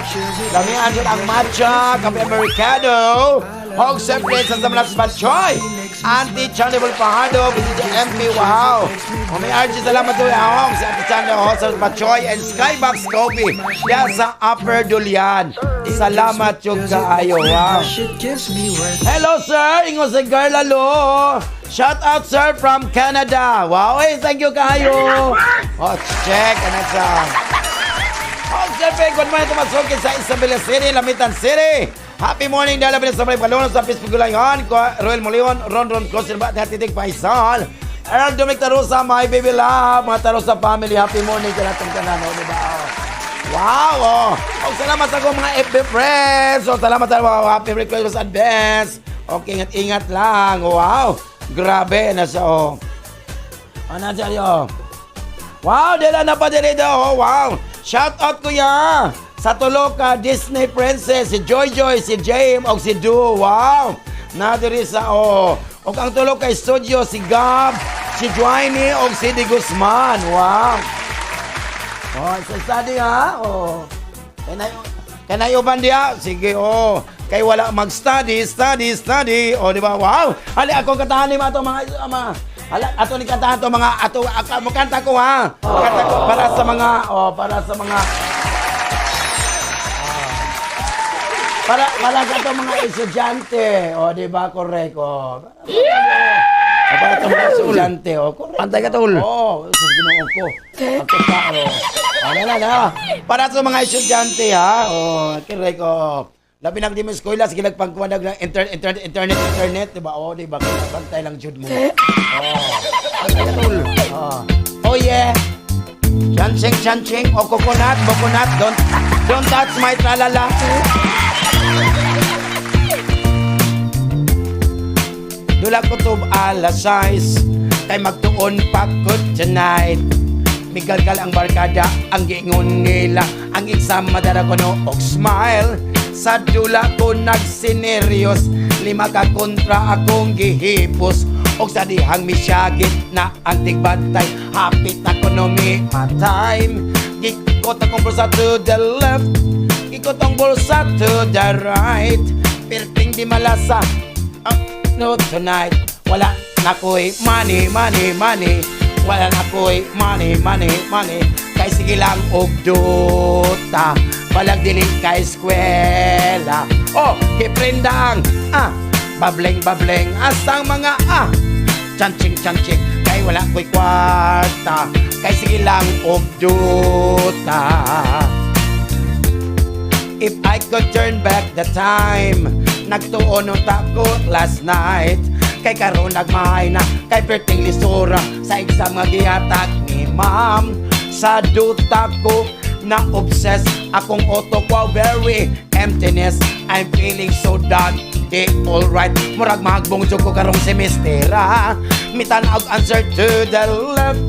C: Lami andyan ang matcha, kape Americano. Hog siyempre sa Samlas Batchoy. Auntie Chanable Fajardo, Bisita MP, wow. Mami RJ, salamat to Ahong si Auntie Chanable sa Batchoy and Skybox Coffee. Yan sa Upper Dulian. Salamat yung kaayo. Wow. Hello, sir. Ingon si Girl Lalo. Shout out, sir, from Canada. Wow, eh, thank you kayo. Oh, check. Ano sa... Oh, siyempre, good morning tumasukin sa Isabela City, Lamitan City. Happy morning, dahil labi sa mga palono sa Facebook Gulayon, Roel Molion, Ron Ron Cruz, Silva, Titik Faisal. Errol Dominic Tarosa, my baby love, mga Tarosa family, happy morning kanatong tanan, oh, diba? Oh. Wow, oh. Oh, salamat sa akong mga FB friends. Oh, salamat sa mga happy request advance. Okay, ingat-ingat lang. Wow. Grabe, nasa, oh. Ano siya, oh. Wow, dila na pa dili daw. Oh, wow. Shout out kuya sa Toloka Disney Princess, si Joy Joy, si James og si Du. Wow. Na diri sa oh. Og ang Toloka Studio si Gab, si Joanie og si Di Guzman. Wow. Oh, sa study ha. Oh. Kanay uban diya? Sige, oh. Kay wala mag-study, study, study. Oh, di ba? Wow. Hali ako kantahan ni ato mga Hala, ato ni kantahan to mga ato makanta ko ha. Kanta ko para sa mga oh, para sa mga para sa ato mga estudyante. Oh, di ba? Correct. Oh. Oh, para sa mga estudyante. Oh, correct.
D: Antay ka, tol.
C: Oh, sa Ginoo ko. Ako pa, oh. Ano na, na. Para sa mga estudyante, ha. Oh, correct, oh. Labi nang di mo eskwela, sige nagpangkuwanag ng internet, internet, internet, internet, di ba? Oh, di ba? Kaya bantay lang jud mo. Oh. Antay ka, tol. Oh. Oh, yeah. Chanching, chanching, o coconut, coconut, don't touch my tralala. Dula ko to 6:00, kay magtuon pa ko tonight. Migalgal ang barkada, ang giingon nila, ang exam madara ko no og smile. Sa dula ko nagsineryos, 5 ka kontra akong gihipos. Og sa dihang misyagit na ang tigbantay, hapit na ekonomi ma-time. Gikot akong bulsa to the left, ikot ang bulsa to the right. Perting di malasa ah, no tonight. Wala na ko'y money, money, money. Wala na ko'y money, money, money. Kay sige lang og duta, balag dili ka eskwela. Oh, kiprenda ang ah, bableng bableng asang mga ah, chanching chanching, kay wala ko'y kwarta. Kay sige lang og duta. If I could turn back the time, nagtuon nung ko last night. Kay karon nagmahay na, kay perting lisura sa exam nga gihatag ni ma'am. Sa duta ko na obsess, akong auto ko very emptiness. I'm feeling so done. Di alright. Murag mahagbong jud ko karong semestera. Mitan-og answer to the left,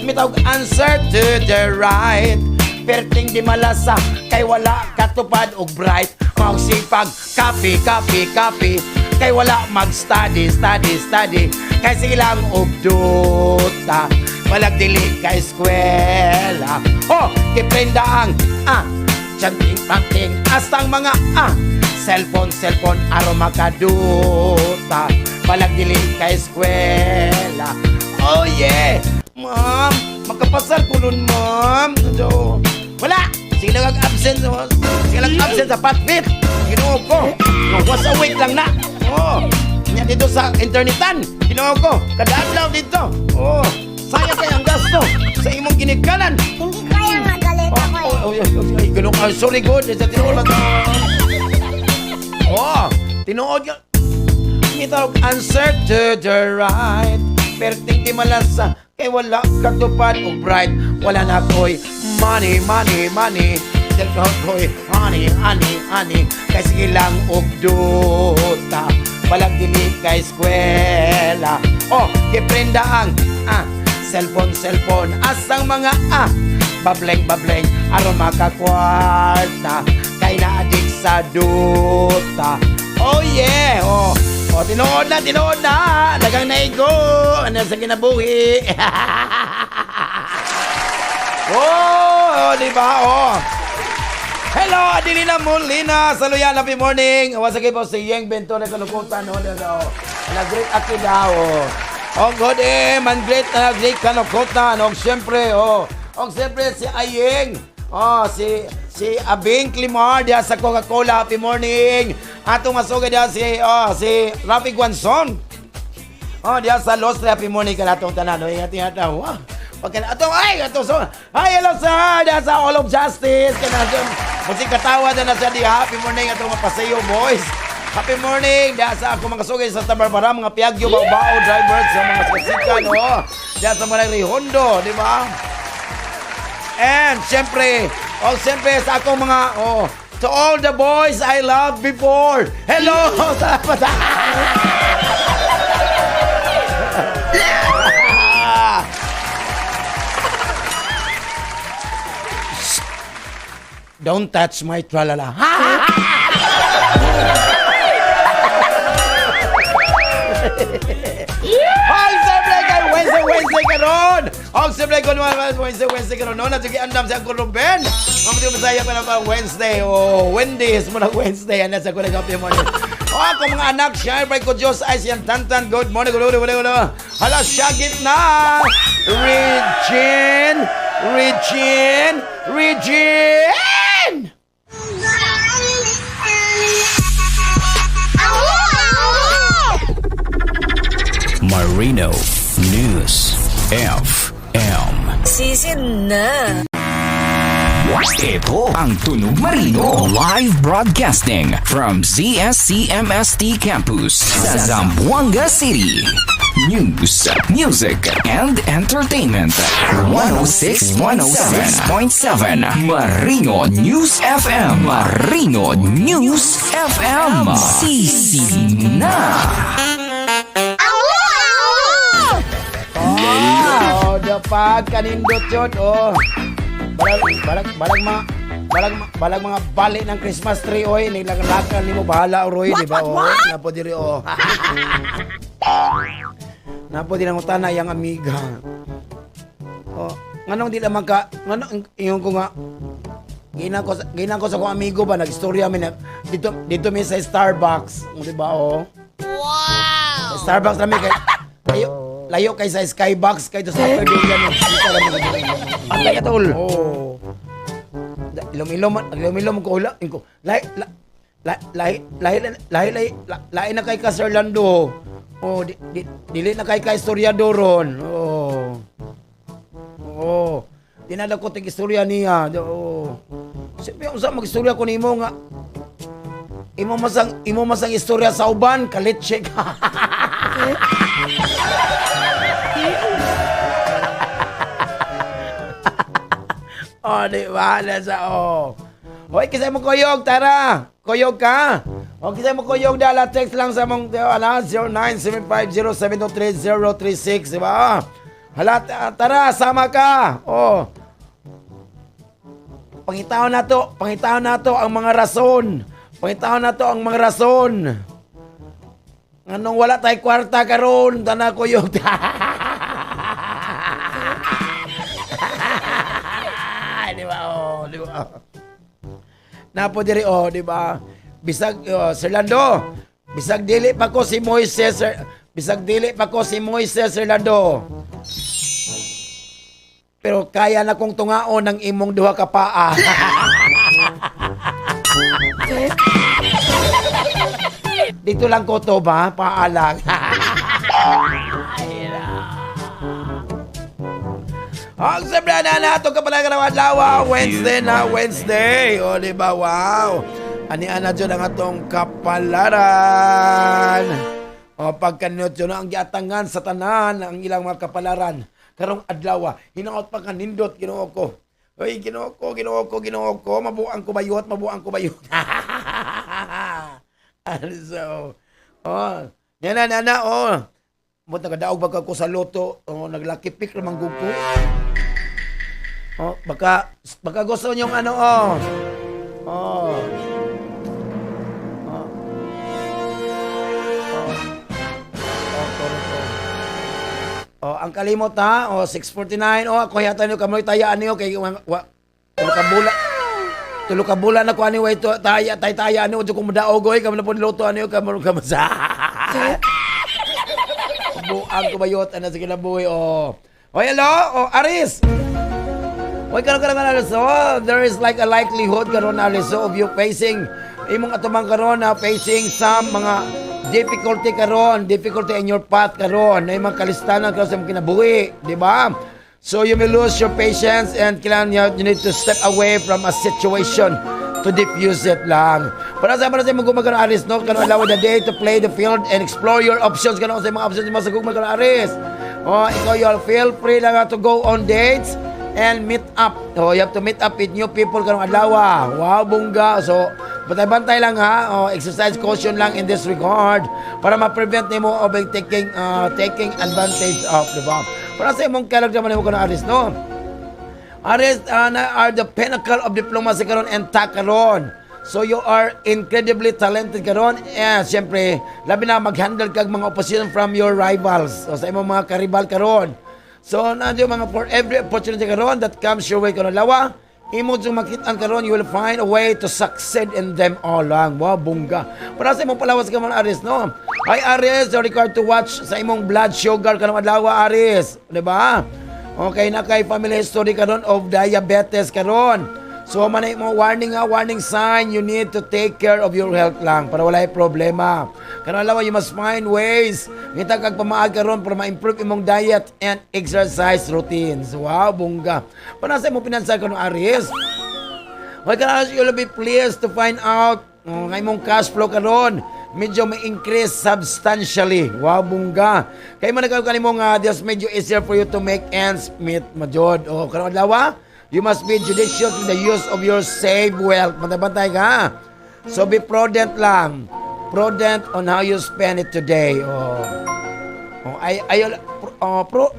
C: mitawg answer to the right. Perting di malasa kay wala katupad og bright. Magsipag copy, copy, copy, kay wala mag-study, study, study. Kay sige lang og duta, balag dili ka eskwela. Oh, kiprenda ang ah, chanting panting asang mga ah, cellphone, cellphone aron makaduta, balag dili ka eskwela. Oh yeah. Ma'am, makapasar ko nun, ma'am. So, wala. Sige lang ang absent. Oh. Sige lang absent sa patbit. Ginoo ko. No, was a week lang na. Oh. Nya dito sa internetan. Ginoo ko. Kada adlaw dito. Oh. Sayang kay ang gasto sa imong ginikanan.
B: Hindi kaya nga galit
C: Oh,
B: ako eh.
C: oh, oh, ay, ganun. Ah, sorry, good. Sa tinuod lang. Oh, tinuod ka. Ngitawag answer to the right. Perting di malasa kay wala katupad og bright. Wala na ko'y money, money, money. Del ko'y honey, honey, honey. Kay sige lang og duta, balag dili ka eskwela. Oh, giprenda ang ah, cellphone, cellphone asang mga ah, bableng bableng aron makakwarta, kay na-addict sa duta. Oh yeah, oh. Oh, tinuod na, tinuod na. Dagang naigo. Ano sa kinabuhi? Oh, oh, di ba? Oh. Hello, Adelina Molina. Saluyan, happy morning. Wasa kayo po si Yeng Bento na kanukutan. Oh, oh. Nag-great aki daw. Oh, oh good eh. Man great na great kanukutan. Oh, siyempre, oh. Oh, siyempre si Ayeng. Oh, si Abing Climar diya sa Coca-Cola. Happy morning. Atong masugod diya si oh, si Rafi Guanzon. Oh, diya sa Los, happy morning kanatong tanan. No, ingat ingat na. Wow. Pagka atong ay atong so. Hi, hello sir. Diya sa All of Justice kana. Musik katawa na na siya diha. Happy morning atong mapasayo boys. Happy morning diya sa ako mga sugay sa Santa Barbara, mga Piagyo, Baobao drivers, sa mga kasikan, oh. Diya sa mga Rihondo, di ba? And siyempre, oh, siyempre sa akong mga oh, to all the boys I loved before. Hello! Salamat. Don't touch my tralala. Ay, siyempre kay Wednesday, Wednesday karon. Oh, siyempre kung Wednesday, Wednesday karon. No, nandiyo andam sa akong Ruben. Mamuti Bisaya pa na pa Wednesday. Oh, Wendy's mo na Wednesday. Ano sa kulang happy morning. Oh, ako mga anak, syempre ko Diyos ay siyang tantan. Good morning, good morning, good morning. Hala, syagit na. Regine, Regine, Regine!
A: Marino News FM.
E: Season na.
J: Ito ang Tunog Marino. Live broadcasting from ZSCMST Campus sa Zamboanga City. News, music, and entertainment. 106.7 Marino News FM. Marino News FM. Sisi na.
C: Oh, dapag kanindot yun. Oh. Balag, balag, balag mga balag, balag mga bali ng Christmas tree oy nilaklakan nimo bahala roy, di ba? Oh, na po diri oh. Napo din ang utana yang amiga. Oh, nganong di naman ka, nganong ingon ko nga gina ko sa akong amigo ba, nagstorya mi na dito dito mi sa Starbucks, oh, di ba, oh. Wow. Sa Starbucks na mi kay layo layo kay sa Skybox kay to sa Upper Durian. Dito ra mi.
D: Patay ka, tol.
C: Oh. Ilom-ilom, ilom-ilom ko ula, ko. Lahi lahi lahi lahi lahi lahi lahi na kay ka Sir Lando. Oh, dili na kay ka istoryador ron. Oh. Oh. Dinala ko tig istorya niya. Oh. Siyempre, unsa magistorya ko nimo nga imo masang istorya sa uban kalitse ka. Oh, di ba? Nasa, oh. Hoy, kisay mo kuyog, tara. Kuyog ka. O, kisay mo kuyog, dala. Text lang sa mong, ano, 0975-0723036, di ba? Hala, tara, sama ka. Oh. Pangitaon na to, pangitaon na to ang mga rason. Pangitaon na to ang mga rason. Anong wala tay kwarta karon, tana kuyog. Di ba? Oh, di ba? Napo diri, oh, di ba? Bisag, oh, Sir Lando, bisag dili pa ko si Moises, sir, bisag dili pa ko si Moises, Sir Lando. Pero kaya na kong tungaon ng imong duha ka paa. Dito lang ko to ba? Paa lang. Ang siyempre na nato ka pala karong adlaw, Wednesday na Wednesday. O, di ba? Wow. Ani ana dyan ang atong kapalaran. O, pagkanot yun ang giatangan sa tanan ang ilang mga kapalaran. Karong adlaw, hinaot pa kanindot, Ginoo ko. Oy, Ginoo ko, Ginoo ko, Ginoo ko, mabuang ko bayot, mabuang ko bayot. Ano so, oh, yan na, na, na, oh. Mo nagadaog ba ko sa loto, oh, nag-lucky pick ramang ko. Oh, baka baka gusto niyo ano, oh. Oh. Oh. Oh. Oh, toro to. Oh, ang kalimot ha, oh, 649. Oh, ako yata niyo kamoy tayaan niyo kay wa, tulo ka bulan. Tulo ka bulan na ko ani way to taya tay taya ani ko mudaog oy kamo na po luto ani kamo kamo sa. Buang ko bayot ana sa kinabuhi, oh. Hoy, hello, oh, Aris. Hoy, karon karon Aris, oh, there is like a likelihood karon, Aris, of you facing imong atumang karon na facing some mga difficulty karon, difficulty in your path karon, na imong kalistanan karon sa imong kinabuhi, di ba? So you may lose your patience and kailangan you need to step away from a situation to diffuse it lang. Para sa imong gugma karon, Aris, no, karon allow the day to play the field and explore your options karon sa imong options mo sa gugma karon, Aris. Oh, ikaw you'll feel free lang to go on dates and meet up. Oh, you have to meet up with new people karong adlaw. Wow, bongga. So, bantay-bantay lang ha. Oh, exercise caution lang in this regard para ma-prevent nimo of taking advantage of, di ba? Para sa imong kalag naman nimo karon, Aris, no? Aries na are the pinnacle of diplomacy karon and tact karon. So you are incredibly talented karon. And siyempre, labi na mag-handle kag mga opposition from your rivals o sa imong mga karibal karon. So nandiyo mga for every opportunity karon that comes your way karon lawa, imo jung makitaan karon, you will find a way to succeed in them all lang. Wow, bongga. Para sa imong palawas ka man, Aries, no? Ay, Aries, you're required to watch sa imong blood sugar karong adlaw, Aries. Di ba? Okay na kay family history karon of diabetes karon. So man mo warning nga, warning sign, you need to take care of your health lang para walay problema. Karon adlaw, you must find ways ngita kag pamaag karon para ma-improve imong diet and exercise routines. Wow, bongga. Para sa imong pinansyal karon, Aries. Well, karon you'll be pleased to find out, oh, nga imong cash flow karon medyo may increase substantially. Wow, bongga. Kay man nagkaroon kanimo nga just medyo easier for you to make ends meet majod. Oh, karon adlaw, you must be judicious with the use of your saved wealth. Bantay-bantay ka. So be prudent lang. Prudent on how you spend it today. Oh. Oh, ay ay oh, pro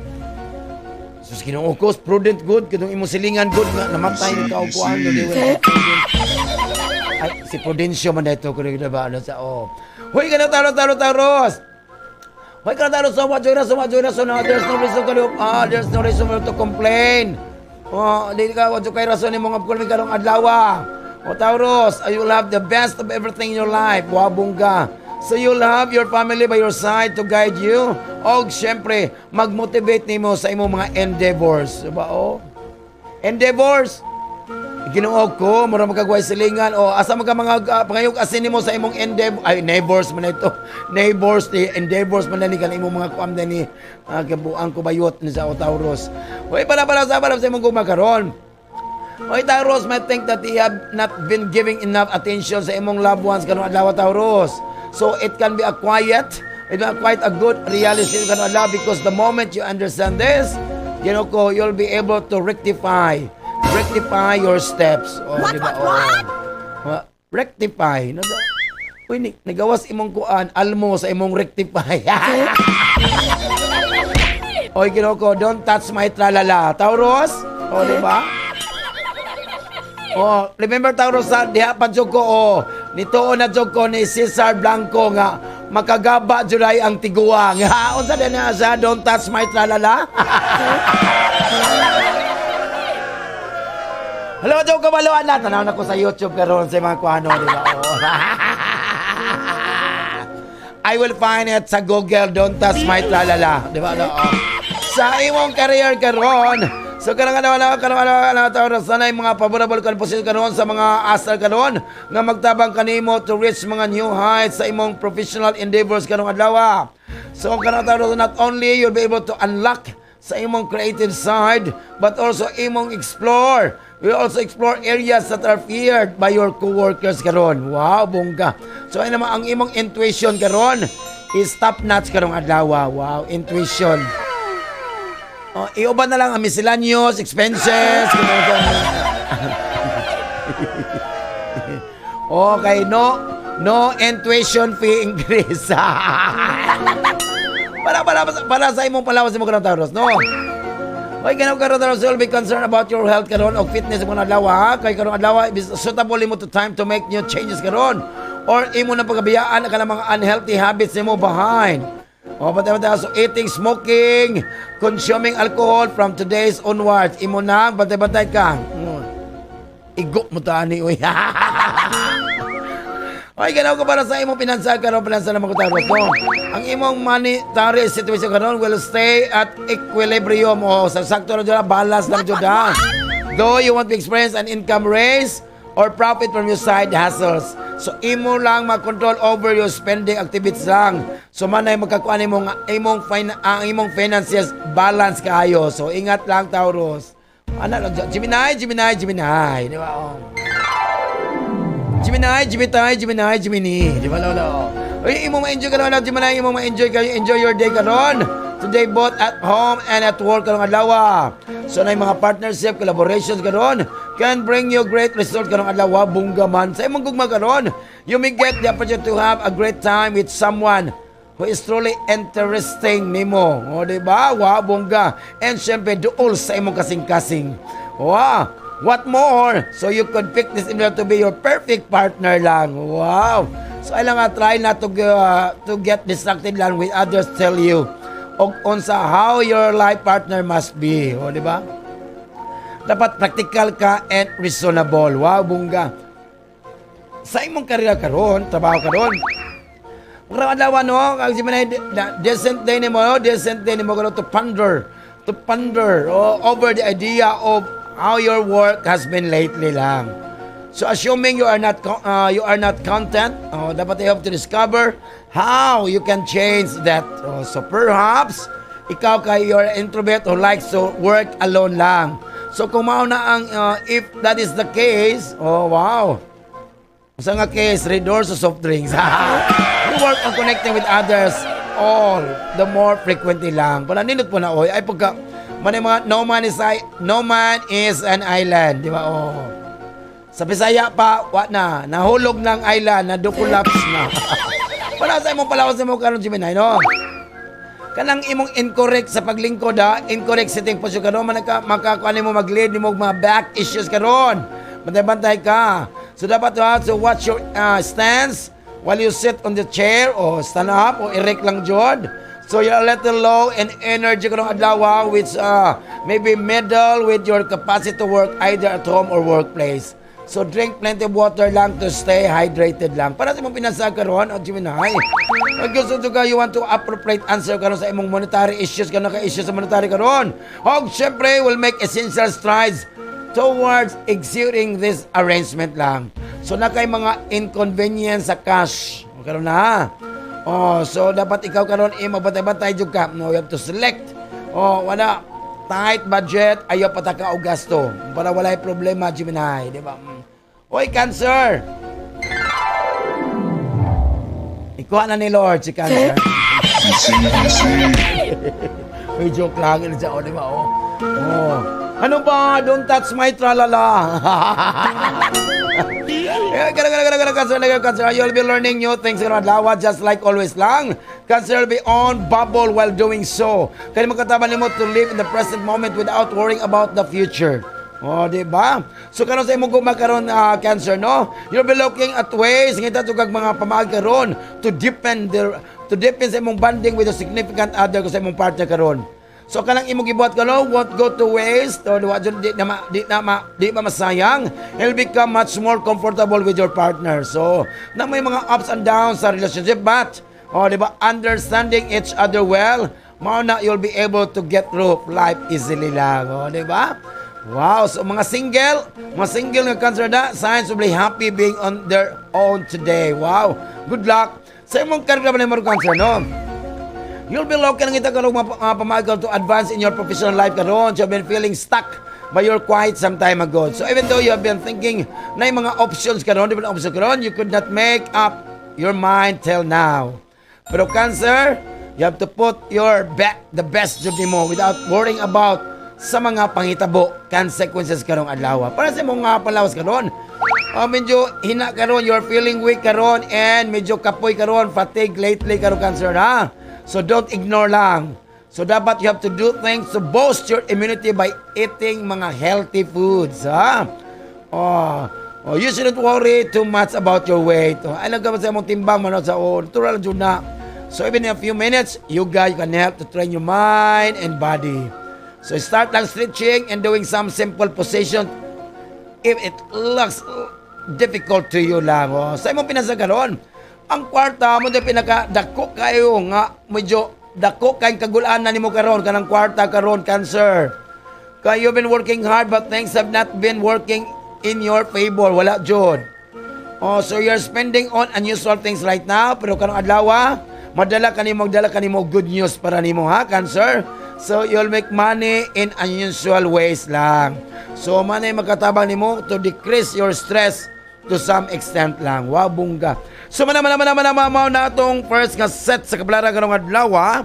C: Sus, Ginoo ko, prudent good kadong imong silingan good nga namatay ni ka og kuan di ba? Ay, si Prudencio man dito ko ba ano sa, oh. Hoy, ganun taro taro taros. Hoy ka talo sa wa joy rason, wa joy rason, no? There's no reason ka, there's no reason to complain. Oh, di ka wa kay rason nimo nga kulmi karong adlaw. O Taurus, you will have the best of everything in your life. Wa bongga. So you'll have your family by your side to guide you. Og syempre, mag-motivate nimo sa imong mga endeavors. Diba? Oh? Endeavors. Ginoo ko, mura magkagway silingan o asa man ka mga pangayog asin nimo sa imong endeavor, ay, neighbors man ito, neighbors ni endeavors man ni kan imong mga kuam ni kabuang kubayot ni sa Taurus. Hoy, para sa imong gugma karon. Oy Taurus, might think that you have not been giving enough attention sa imong loved ones karong adlaw, Taurus. So it can be a quiet, it be quite a good realization karong adlaw because the moment you understand this, ko, you'll be able to rectify your steps. Oh,
B: What,
C: di ba?
B: what, what?
C: Oh. Rectify. No, uy, nagawas imong kuan, almo sa imong rectify. Oy, Ginoo ko, don't touch my tralala. Taurus? Oh, di ba? Oh, remember Taurus, sa diha pa jud ko, oh. Nituo na jud ko ni Cesar Blanco nga makagaba juday ang tiguang. Ha, unsa din na siya, don't touch my tralala? Hello, jud kabaluan na. Tanaw na ko sa YouTube karon sa mga kuano, di ba? Oh. I will find it sa Google, don't touch my tralala. Di ba? No? Oh. Sa imong career karon, so karang ano ano karang ano ano Taurus, sanay mga favorable kan position karon sa mga astral karon nga magtabang kanimo to reach mga new heights sa imong professional endeavors karong adlaw. So karang Taurus, not only you'll be able to unlock sa imong creative side but also imong explore. We also explore areas that are feared by your coworkers karon. Wow, bongga. So ay naman ang imong intuition karon is top notch karong adlaw. Wow, intuition. Oh, iuban na lang ang miscellaneous expenses. Ganun, ganun. Okay, no intuition fee increase. Para sa imong palawas mo karon, Taurus, no? Oy, ganaw karon, Taurus, you'll be concerned about your health karon og fitness mo adlaw, ha? Kay karong adlaw is suitable mo to time to make new changes karon or imo na pagabiyaan ang kanang mga unhealthy habits nimo behind. O, pati pati, so eating, smoking, consuming alcohol from today's onwards. Imo na, bantay-bantay ka. Igo mo tani, uy. Ay, ganaw ko para sa imong pinansa karon, pinansa naman ko, Taurus, no? Ang imong monetary situation karon will stay at equilibrium o sa sakto na dyan, balance lang dyan. Though you want to experience an income raise or profit from your side hustles. So imo lang ma-control over your spending activities lang. So manay magkakuan imong imong ang imong finances balance kaayo. So ingat lang, Taurus. Ana lang dyan. Gemini, Gemini, Gemini. Di ba? Oh. Gemini, Gemini, Gemini, Gemini. Di ba, lolo? Uy, imo ma-enjoy ka naman, Gemini. Imo ma-enjoy kayo. Enjoy your day karon. Today, both at home and at work karong adlaw. So, na yung mga partnership, collaborations karon can bring you great result karong adlaw, bongga man. Sa imong gugma karon, you may get the opportunity to have a great time with someone who is truly interesting nimo. O, di ba? Wa, bongga. And syempre, duol sa imong kasing-kasing. Wow! What more? So you could pick this individual to be your perfect partner lang. Wow! So ay lang nga, try not to get distracted lang with others tell you og unsa how your life partner must be. O, di ba? Dapat practical ka and reasonable. Wow, bongga. Sa imong karera karon, trabaho karon, karong adlaw, no, ang si Manay, decent day nimo, no? Decent day nimo karon to ponder, oh, over the idea of how your work has been lately lang. So assuming you are not content, oh, dapat you have to discover how you can change that. Oh, so perhaps ikaw kay you're an introvert who likes to work alone lang. So kung mao na ang if that is the case, oh wow. Sa nga case, redor sa soft drinks. You work on connecting with others all the more frequently lang. Pala nindot po na oy ay pagka man mga no man is an island, di ba? Oh. Sa Bisaya pa, wa na. Nahulog ng island, na collapse na. Para sa imong palawas mo karon, Gemini, no? Kanang imong incorrect sa paglingkod ha, incorrect sitting posture karon man ka makakuan nimo, mag-lead nimo og mga back issues karon. Bantay-bantay ka. So dapat ha, so watch your stance while you sit on the chair o stand up o erect lang jud. So you're a little low in energy karong adlaw, which maybe middle with your capacity to work either at home or workplace. So drink plenty of water lang to stay hydrated lang. Para sa imong pinasa karon, o Gemini. Kung gusto ka, you want to appropriate answer karon sa imong monetary issues, karon ka issues sa monetary karon. Og syempre, will make essential strides towards executing this arrangement lang. So na kay mga inconvenience sa cash. O, karon na. Oh, so dapat ikaw karon eh magbantay-bantay jud ka. No, you have to select. Oh, wala tight budget, ayaw pataka og gasto para walay problema, Gemini, di ba? Oy, Cancer. Ikuha na ni Lord si Cancer.
G: Easy, easy.
C: May joke lang yun siya, oh, di ba? Oh. Oh. Ano ba? Don't touch my tralala. Eh, gara, gara, gara, gara, Cancer, gara, Cancer. You'll be learning new things karong adlaw, just like always lang. Cancer will be on bubble while doing so. Kaya magkataban nimo to live in the present moment without worrying about the future. Oh, di ba? So karon sa imong gugma karon, Cancer, no? You'll be looking at ways ngita tugag mga pamaagi karon to deepen sa imong bonding with a significant other ko sa imong partner karon. So kanang imong gibuhat karon won't go to waste or wa jud di na ma di ma masayang. You'll become much more comfortable with your partner. So na may mga ups and downs sa relationship, but oh, di ba, understanding each other well, mao na you'll be able to get through life easily lang. Oh, di ba? Wow, so mga single nga Cancer na, signs will be happy being on their own today. Wow, good luck. Sa imong karga ba ni Cancer, no? You'll be looking ngita karon mga pamaagi to advance in your professional life karon. You've been feeling stuck by your quite some time ago. So even though you have been thinking na yung mga options karon, different options karon, you could not make up your mind till now. Pero Cancer, you have to put your the best jud nimo without worrying about sa mga pangitabo, consequences karong adlaw. Para sa imong nga palawas karon, medyo hina karon, you're feeling weak karon and medyo kapoy karon, fatigue lately karon, Cancer, ha. So don't ignore lang. So dapat you have to do things to boost your immunity by eating mga healthy foods, ha. Oh, you shouldn't worry too much about your weight. Oh, alam ka ba sa imong timbang man sa, oh, natural jud na. So even in a few minutes, yoga, you can help to train your mind and body. So start lang stretching and doing some simple position if it looks difficult to you lang. Oh. Sa imong pinasagaron, ang kwarta mo di pinaka dako kayo nga medyo dako kay kagulaan na nimo karon kanang kwarta karon, Cancer. Kay you've been working hard but things have not been working in your favor. Wala jud. Oh, so you're spending on unusual things right now, pero karong adlaw, madala kanimo magdala kanimo good news para nimo ha, Cancer. So you'll make money in unusual ways lang. So money magkatabang nimo to decrease your stress to some extent lang. Wow, bungga. So mana mana mana mana mao na atong first nga set sa kabalaran karong adlaw.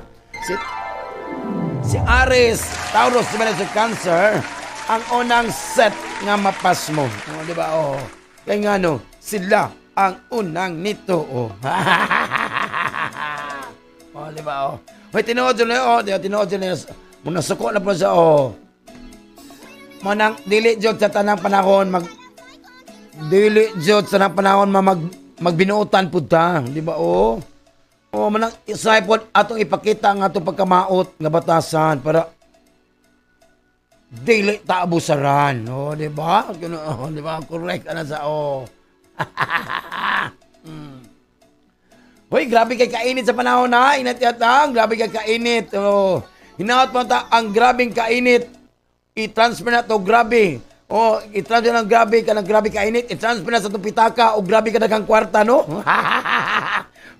C: Si Aries, Taurus, di ba na si Cancer, ang unang set nga mapasmo. Oh, di ba? Oh. Kaya nga no, sila ang unang nito. Oh. Oh, di ba? Oh. Hoy, tinuod yun na, oh, di ba? Tinuod yun na. Muna suko na po siya, oh. Manang dili jud sa tanang panahon dili jud sa tanang panahon ma magbinuotan pud ta, di ba? Oh. Oh, manang isay pod atong ipakita ang atong pagkamaot nga batasan para dili ta abusaran. Oh, di ba? Kuno, oh, di ba? Correct ana sa, oh. Hoy, grabe kay kainit sa panahon na. Inat yatang, grabe kay kainit. Oh. Hinaot mo ta ang grabing kainit. I-transfer na to grabe. Oh, i-transfer ng grabe ka ng grabe kainit. I-transfer na sa itong pitaka o grabe ka daghang kwarta, no?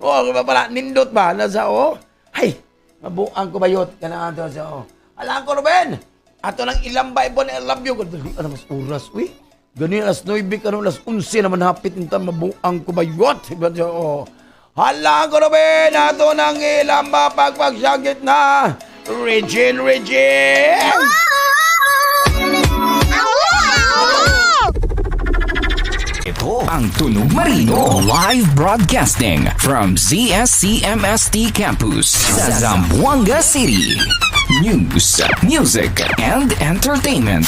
C: Oh, ba pala, nindot ba? Nasa, oh. Hay, mabuang ko bayot. Kanang ato sa, oh. Alam ko, Ruben. Ato nang ilambay po na I love you. Ano mas oras, uy. Ganyan, alas 9, karon alas 11 naman hapit inta mabuang ko bayot. Diba, oh. Hala ko, Ruben. Ato nang ilamba pagpagsagit na. Regine, Regine!
J: Ito ang Tunog Marino. Live broadcasting from ZSCMST Campus sa Zamboanga City. News, music, and entertainment.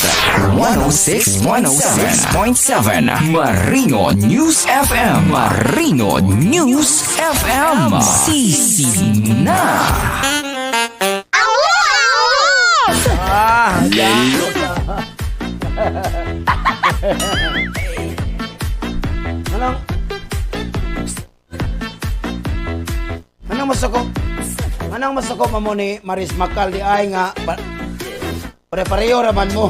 J: 106 106.7 Marino News FM. Marino News FM. Sisi na.
C: Hello. Anong? Anong masako? Anong masako pa mo ni Maris Makal di ay nga pare-pareho raman mo.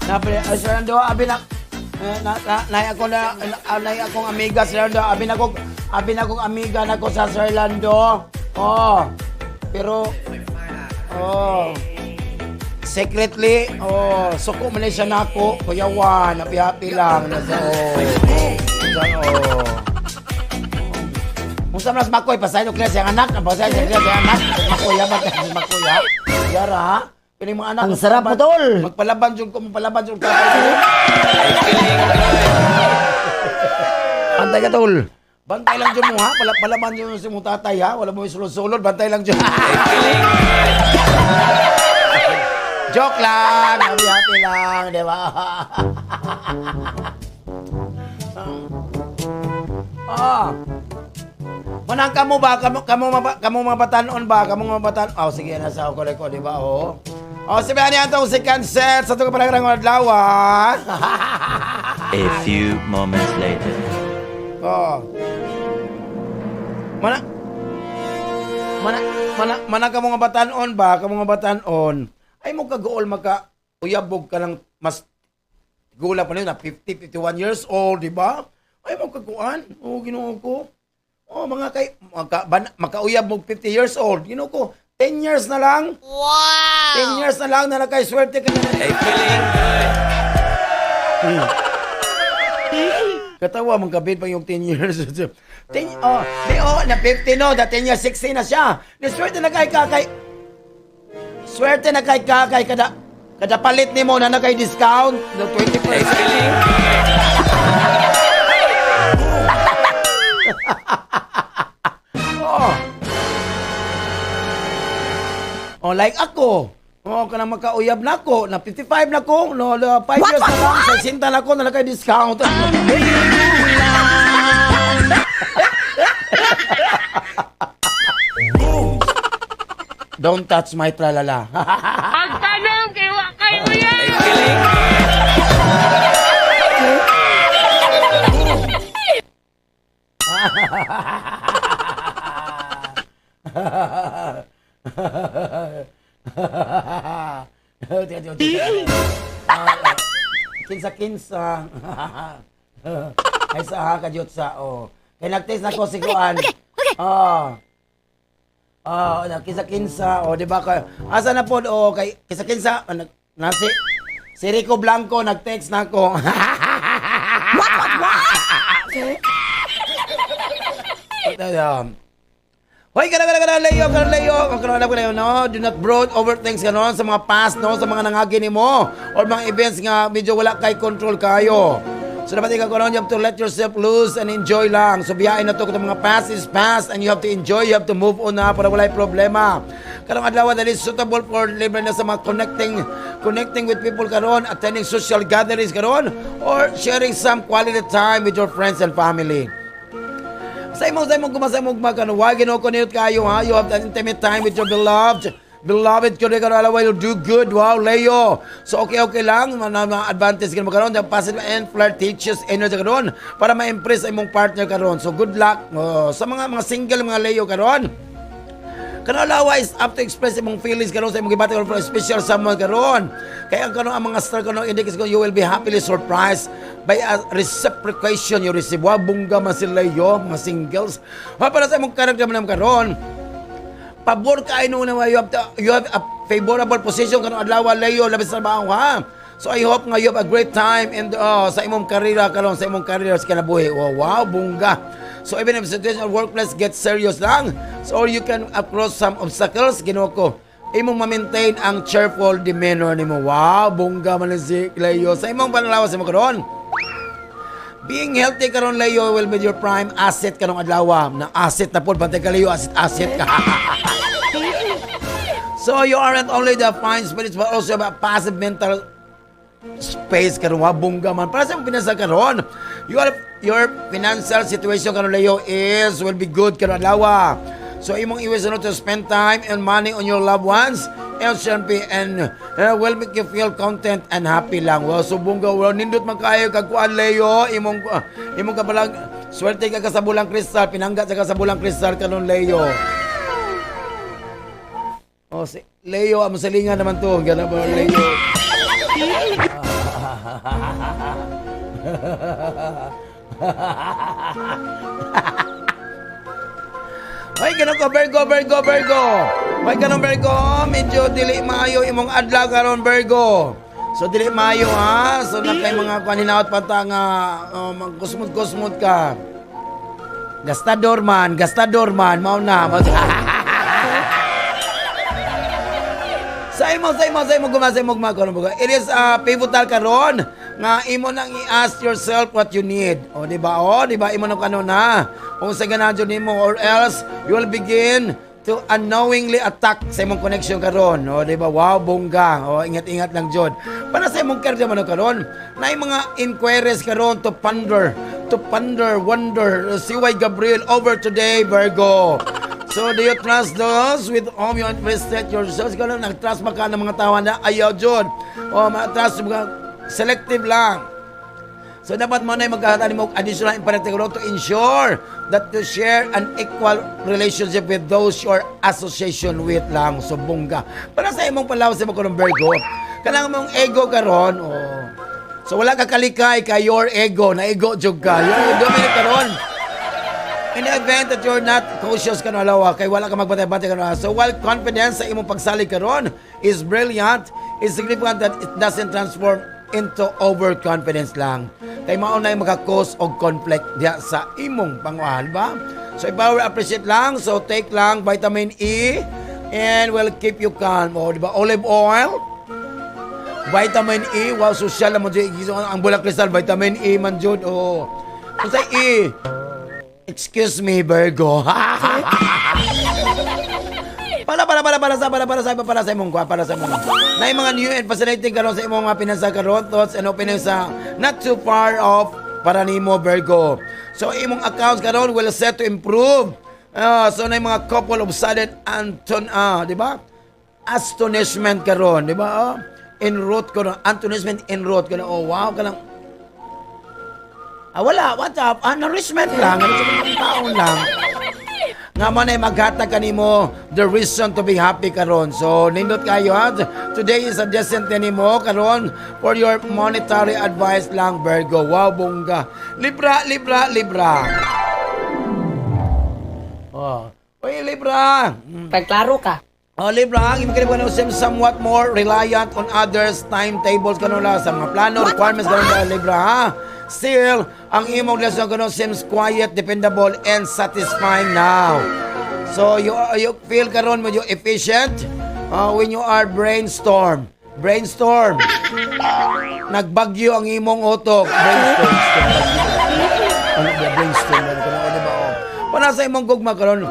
C: Na pre, ay, sir Ando, abi na eh, na na nay ako na na nay akong amiga, Sir Lando, abi na akong amiga nako sa Sir Lando. Oh. Pero oh. Secretly, oh, suko man na siya nako, kuyawan, happy-happy lang nasa oh. Sa oh. Kung sa mas makoy, pasahin ko klase ang anak, pasahin sa klase ang anak, makoy, ha, makoy, ha. Yara, ha? Piling mga anak.
F: Ang sarap mo, tol.
C: Magpalaban jud ko, magpalaban jud ka.
F: Antay ka, tol.
C: Bantay lang jud mo ha, palaban jud si mong tatay ha, wala mo sulod-sulod, bantay lang jud. Joke lang, happy happy lang, di ba? Ah. Manang kamo ba kamo kamo maba, kamo mabatanon ba kamo mabatan? Oh, sige na sa ko ko, di ba? Oh. Oh, sabi ani atong second set sa itong kapalagrang adlaw. Ah.
D: A few moments later.
C: Oh. Mana Mana mana mana ka mga batanon ba? Kamo mga batanon. Ay mo kagool maka uyabog ka lang mas gula pa na 50, 51 years old, di ba? Ay mo kakuan. Oh, Ginoo ko. Oh, mga kay maka, ban, makauyab mo 50 years old. Ginoo ko. 10 years na lang. Wow! 10 years na lang na nakay swerte ka na. Katawa mong kabit pa yung 10 years. 10, oh, di, oh, na 50 no, da 10 years, 60 na siya. Ni swerte na kay kakay. Swerte na kay kakay kada kada palit nimo na na kay discount no 20%. Oh. Oh, like ako. Oh, kanang makauyab na ako, na 55 na ko, no, 5 years na lang, 60 na ko, na kay discount. Don't touch my tralala.
B: Pagtanong kay wa kay uya.
C: Kinsa kinsa. Ay sa ha kadyot sa oh. Kay nagtest na ko si Kuan. Oh. Oh, na kinsa kinsa oh, di ba ka? Asa na pod oh kay kinsa kinsa ah, nasi si Rico Blanco nag-text na ako. What what what? Hoy, kana kana kana Leo, kana Leo, ang kana kana Leo, no? Do not brood over things kanon sa mga past, no, sa mga nangagi nimo or mga events nga medyo wala kay control kayo. So dapat ikaw karon, you have to let yourself loose and enjoy lang. So biyain na to kung mga past is past and you have to enjoy, you have to move on na para walay problema. Karong adlaw that is suitable for libre na sa mga connecting connecting with people karon, attending social gatherings karon or sharing some quality time with your friends and family. Sa imong kumasa imong magano, why Ginoo ko niyot kayo ha? You have that intimate time with your beloved. Beloved ko rin alawa, you do good. Wow, Leo. So okay okay lang, na, na advantage ka karon, the positive and flirtatious energy karon para ma-impress ang imong partner karon. So good luck, oh, sa mga single mga Leo karon. Kanalawa is up to express imong feelings karon sa imong gibati karon for a special someone karon. Kaya ang karon ang mga star karon indicates you will be happily surprised by a reciprocation you receive. Wa bungga man sila yo, mga singles. Wa para sa imong character man karon. Pabor kay no na you have a favorable position karon adlaw, Leo, labi sa trabaho ha. So I hope nga you have a great time and sa imong karera karon, sa imong career sa kinabuhi. Oh, wow, bungga. So even if situation or workplace gets serious lang, so you can across some obstacles, Ginoo ko. Imong ma-maintain ang cheerful demeanor nimo. Wow, bungga man ni si Leo. Sa imong panalawa sa imong karon. Being healthy karon, Leo, will be your prime asset karong adlaw. Na asset na po, bantay ka, Leo, asset asset ka. So you aren't only the fine spirits but also a positive mental space karon wa bungga man para sa imong pinasa karon. Your financial situation karon, Leo, is will be good karon adlaw. So imong iwis ano to spend time and money on your loved ones and syempre and will make you feel content and happy lang. Well, so bongga, well, nindot man kaayo kag kuan, Leo, imong kabalang swerte ka sa bulang kristal, pinangga sa ka sa bulang kristal karon, Leo. Oh, si Leo, amo salingan naman to. Gana ba, Leo? Ay, ganun ko, Virgo, Virgo, Virgo. Ay, ganun, Virgo. Medyo dili maayo imong adlaw karon, Virgo. So, dili maayo, ha? So, na kay mga kuan hinaot pa ta nga kusmod-kusmod ka. Gastador man, gastador man, mao na. Sa imo, guma, sa imo, guma, karon, Virgo. It is pivotal karon nga imo nang i-ask yourself what you need. O, di ba? O, di ba? Imo nang kanon na. Kung sa ganahan nimo or else you will begin to unknowingly attack sa imong connection karon. O, di ba? Wow, bongga. O, ingat-ingat lang jud. Para sa imong career man karon, na mga inquiries karon to ponder, wonder, CY Gabriel over today, Virgo. So, do you trust those with whom you invested yourselves? Karon, nag-trust ba ka ng mga tao na ayaw jud? O, ma-trust mga selective lang. So dapat mo na magkahatan mo additional imperative to ensure that to share an equal relationship with those you are association with lang. So bongga. Para sa imong palawas sa imong Virgo, kanang mong ego karon, oh. So wala ka kalikay kay your ego, na ego jud ka. Your ego dominate karon. In the event that you're not cautious ka alawa, kay wala ka magbantay-bantay ka. So while confidence sa imong pagsalig karon is brilliant, it's significant that it doesn't transform into overconfidence lang. Kay mao na yung maka-cause og conflict diha sa imong panguhal ba? So if I appreciate lang, so take lang vitamin E and will keep you calm. O, di ba? Olive oil, vitamin E, wow, social naman jud ang bulak kristal, vitamin E man jud. Oh. Unsay E? Excuse me, Virgo. Para para para para sa para para sa para sa imong para sa imong. Na yung mga new and fascinating karon sa imong mga pinansa karon, thoughts and opinions sa not too far off para nimo, Virgo. So imong accounts karon will set to improve. So na yung mga couple of sudden Anton, di ba? Astonishment karon, di ba? Oh? En route ko astonishment en route ko. Oh, wow, kanang wala, what up? Nourishment lang. Ano sa taon lang. Nga mo na maghatag kanimo the reason to be happy karon. So nindot kayo ha. Today is a decent nimo karon for your monetary advice lang, Virgo. Wow, bongga. Libra, Libra, Libra. Oh. Oy, Libra.
I: Pagklaro ka.
C: Oh, Libra, ang imong kinibuhan seems somewhat more reliant on others' timetables kanon la sa mga plano, requirements kanon la, Libra, ha. Still, ang imong relasyon kanon seems quiet, dependable, and satisfying now. So, you feel karon mo you efficient when you are brainstorm. Brainstorm. Nagbagyo ang imong utok. Brainstorm. Storm, bagyo. Ano ba? Brainstorm. Ano ka na? Ano ba? Oh. Para sa imong gugma karon,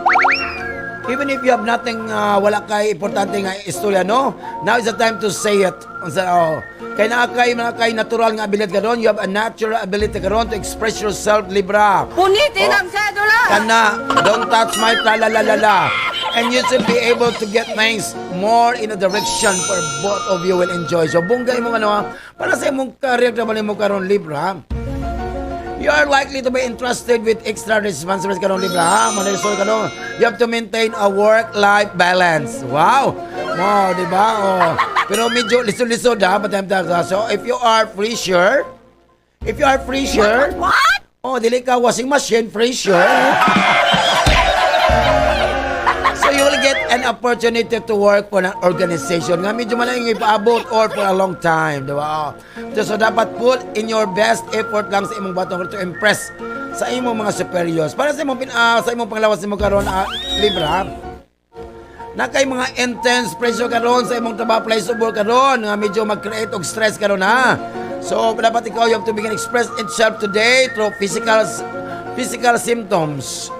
C: even if you have nothing, wala kay importante nga istorya, no? Now is the time to say it. Unsa, oh. Kay naa kay mga kay natural nga ability karon, you have a natural ability karon to express yourself, Libra.
B: Punitin ang sedula!
C: Kana, don't touch my tra la la la la. And you should be able to get things more in a direction for both of you will enjoy. So, bongga imong ano, ha? Para sa imong career trabaho nimo karon, Libra, you are likely to be entrusted with extra responsibilities karon, Libra, ha? Manalisol karon. You have to maintain a work-life balance. Wow! Wow, di ba? Oh. Pero medyo lisod-lisod ha, patay. So, if you are fresher, if you are fresher,
E: What?
C: oh, dili ka washing machine, fresher. So you will get an opportunity to work for an organization nga medyo malaking ipaabot or for a long time, di ba? Oh. So dapat put in your best effort lang sa imong batong to impress sa imong mga superiors. Para sa imong panglawas nimo karon, Libra, na kay mga intense pressure karon sa imong trabaho, place of work karon nga medyo mag-create og stress karon ha. So dapat ikaw you have to begin express itself today through physical physical symptoms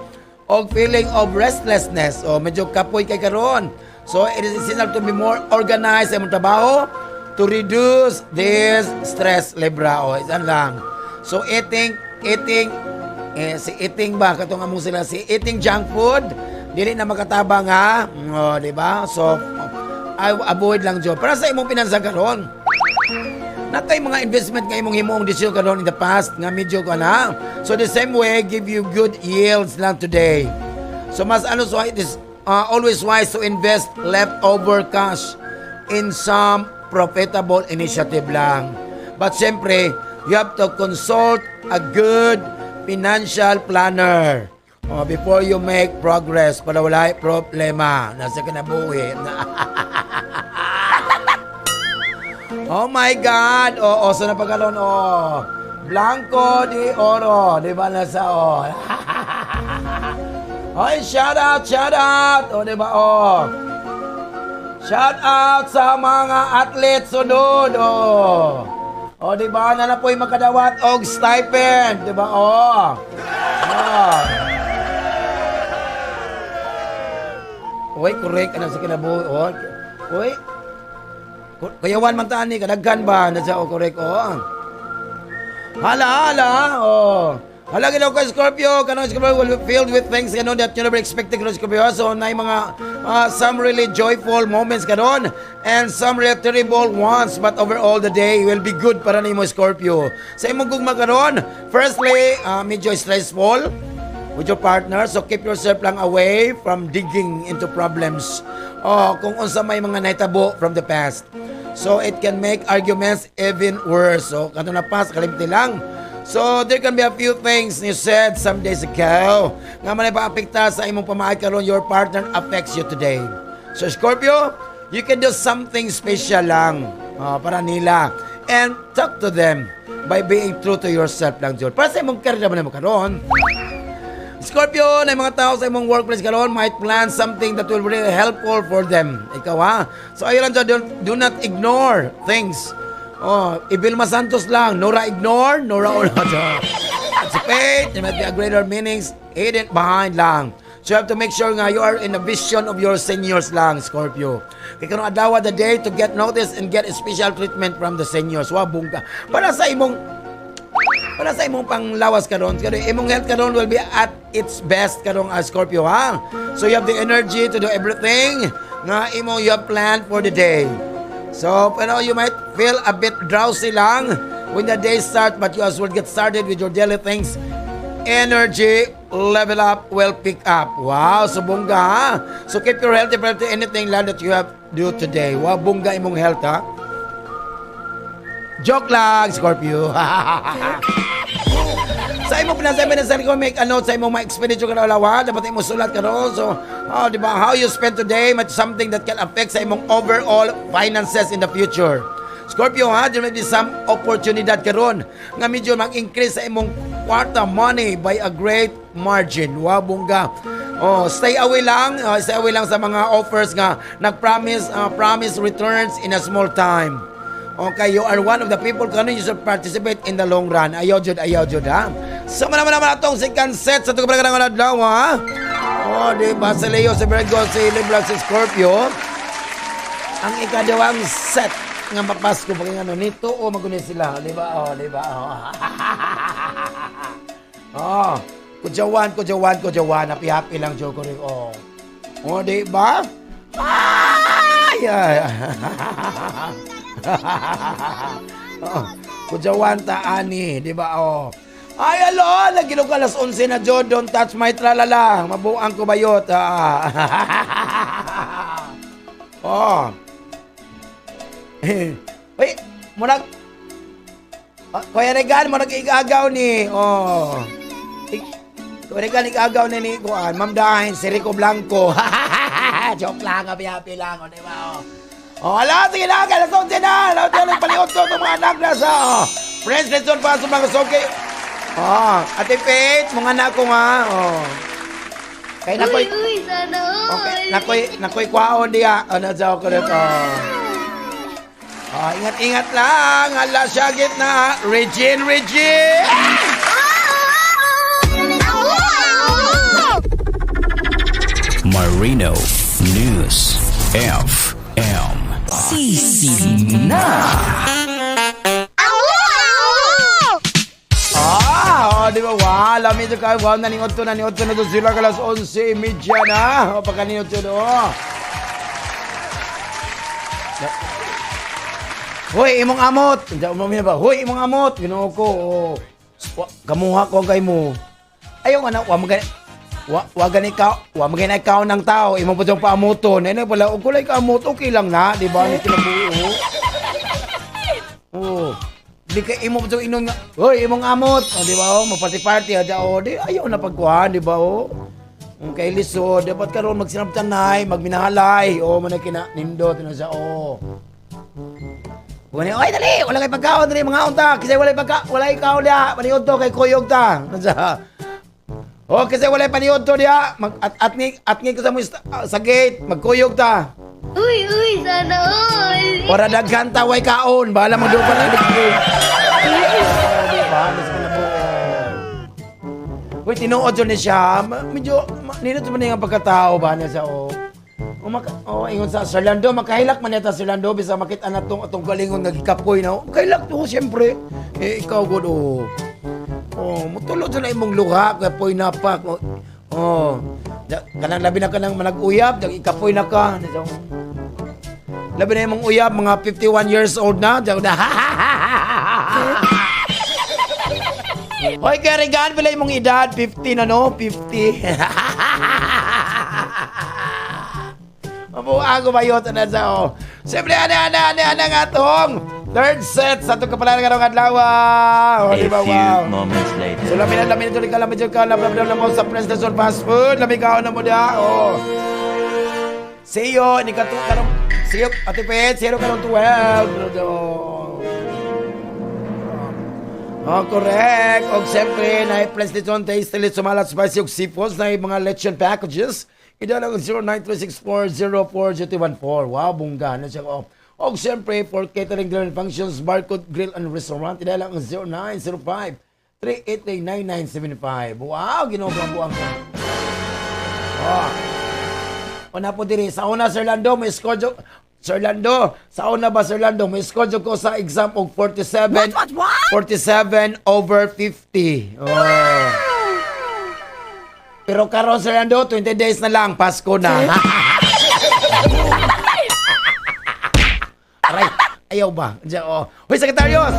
C: og feeling of restlessness o medyo kapoy kay karon. So it is essential to be more organized sa imong trabaho to reduce this stress, Libra. O isan lang. So eating Eating eh, si eating ba katong among sila si eating junk food dili na makatabang, ha. Oh, di ba? So I avoid lang jud. Para sa imong pinansa karon, natay mga investment nga imong himuong desisyon karon in the past nga medyo ka na. So the same way give you good yields lang today. So mas ano, so it is always wise to invest leftover cash in some profitable initiative lang. But siyempre, you have to consult a good financial planner, oh, before you make progress para wala problema. Nasa kinabuhi. Oh my God! Oo, oh, so napagkaroon, oh. Blanco de Oro. Di ba nasa, oh. Hoy, shout out, shout out! Oh, di ba, oh. Shout out sa mga athletes sunod, oh. Oh, di ba? Na na po'y makadawat og stipend, di ba? Oh. Oh. Uy, correct ano sa kinabuhi. Oh. Uy. Kuyawan man taan ni kadaghan ba na sa, oh, correct, oh. Hala hala, oh. Hala ginaw ka, Scorpio, kanang Scorpio will be filled with things kanon that you never expected kanon, Scorpio. So na mga some really joyful moments kanon and some really terrible ones, but overall the day will be good para nimo, Scorpio. Sa imong gugma karon, firstly, medyo stressful with your partner, so keep yourself lang away from digging into problems, oh, kung unsa may mga nahitabo from the past. So it can make arguments even worse. So kato na pas kalimti lang. So there can be a few things you said some days ago nga man paapekta sa imong pamaagi karon your partner affects you today. So Scorpio, you can do something special lang, oh, para nila and talk to them by being true to yourself lang jud. Para sa imong career naman mo karon, Scorpio, na yung mga tao sa imong workplace karon might plan something that will really helpful for them. Ikaw ha. So ayun lang dyan, do not ignore things. Oh, Ibilma Santos lang, Nora ignore, Nora ulo. Anticipate, there might be a greater meanings hidden behind lang. So you have to make sure nga you are in the vision of your seniors lang, Scorpio. Kaya karong adlaw, the day to get noticed and get a special treatment from the seniors. Wa bungka. Para sa imong panglawas karon, karon imong health karon will be at its best karong Scorpio, ha. So you have the energy to do everything nga imo you have planned for the day. So, pero you might feel a bit drowsy lang when the day start, but you as well get started with your daily things. Energy level up will pick up. Wow, so bongga ha. So keep your health to anything lang that you have do today. Wow, bongga imong health ha. Joke lang, Scorpio. Sa imong pinasabi na sa ko, make a note sa imong mga expenditure ka na, dapat imo sulat karon. So, oh, di ba, how you spend today might something that can affect sa imong overall finances in the future. Scorpio ha, there may be some opportunity karon nga medyo mag-increase sa imong kwarta money by a great margin. Wow, bongga. Oh, stay away lang, stay away lang sa mga offers nga nag-promise promise returns in a small time. Okay, you are one of the people kano you should participate in the long run. Ayaw jud, ayaw jud ha. So man naman naman atong second set sa tugod ng adlaw ha. Oh, di ba sa Leo, sa Virgo, si Libra, si Scorpio. Ang ikaduhang set nga mapasko pa ano nito o maguni sila, di ba? Oh, di ba? Oh. Oh, kudyawan, kudyawan, kudyawan, happy happy lang jud ko rin. Oh. Oh, di ba? Ay! Ay. Oh, kudyawan ta ani, di ba? Oh. Ay, alo, lagi ko alas 11 na jud, don't touch my tralala. Mabuang ko bayot. Ah. Oh. Uy, murag ah, Kuya Regan, murag igagaw ni. Oh. Kuya Regan, igagaw ni ni kuan. Ma'am Dahin, si Rico Blanco. Joke lang, happy-happy lang. O, di ba? Oh. Oh, ala, sige na, alas 11 na. Alas 11 na, paliot ko itong mga anak na sa, oh. Friends, let's pa sa mga soke. Oh, Ate Faith, mga anak ko nga. Oh. Kay nakoy,
H: Uy, uy, sana all.
C: Okay, nakoy, nakoy kwaon diya. Ano sa ko dito. Oh, ingat-ingat lang. Ala siya gitna. Regine, Regine!
J: Marino News FM. Sisi na.
C: Ah, oh, di ba? Lami ito kayo. Wow, naningot na to sila kalas 11:30 na. O, pagkaningot to do. Hoy, imong amot. Hindi mo ba? Hoy, imong amot. Ginoo ko. Oh. Wa, kamuha ko kay mo. Ayaw nga na, wa magani wa gani ka, wa magani ikaw ng tao, imo pa siyang paamuton. Ay na pala, og kulay ka amot, okay lang na, di ba? Ni kinabuo. Oh. Di ka imo pa siyang inon nga, hoy, imong amot. O, di ba? Oh, maparty-party, adya, oh, di ayaw na pagkuhan, di ba? Oh. Kung kay lisod, dapat karon magsinabtanay, magminahalay. Oh, man kina nindot na siya, oh. Wala, oy dali, wala kay pagkaon dali mga unta, kasi wala pagka, wala ikaw dia, paniud to kay kuyog ta. Nasa. Oh, kasi wala paniud to dia, mag at ni ko sa mo sa gate, magkuyog ta.
H: Uy, uy, sana all.
C: Ora daghan ta way kaon, bahala mo pa lang. Oh, di ba? Mas kinabuo. Uy, tinuod jud ni siya. Medyo nindot man nga pagkatao ba niya siya oh. O maka, oh, ingon sa Sir Lando, makahilak man yata Sir Lando bisa makita na tong atong galingon nagikapoy na. Kahilak to siyempre. Eh ikaw gud oh. Oh, mutulo jud na imong luha kapoy na pa. Oh. Oh. Kanang labi na kanang manag-uyab, dag ikapoy na ka. Niya, oh. Labi na imong uyab, mga 51 years old na. Diyan na. Hoy, Kerrigan, pila imong edad? 50 na no? 50. Mabuang ko ba yun? Ano sa oh. Siyempre, ana, ana, ana, ana nga tong third set sa itong kapalaran karong adlaw. Oh,
D: A
C: di ba?
D: few
C: Wow.
D: moments later.
C: So, lami na, lami na, tuloy ka, lami ka, lami na, lami mo sa President Fast Food. Lami ka na mo da. Oh. See you, ni ka karong, see you, Ate Pet, see you karong 12. Oh. Oh, correct. Og siyempre, na PlayStation Taste Sumalat Spicy og Seafoods na mga lechon packages. Ito lang ang 0936404014. Wow, bongga na siya. Oh. Og siyempre, for catering grill and functions, Barcode Grill and Restaurant, ito lang ang 0905 3839975. Wow, ginoo buang ko. Oh. Una po diri sa una Sir Lando may score jo Sir Lando, sa una ba Sir Lando may score jo ko sa exam og 47.
E: What, what?
C: 47 over 50. Oh. Pero karon Sir Lando, 20 days na lang Pasko na. Aray, ayaw ba? Diyan, oh. Hoy, Secretarios!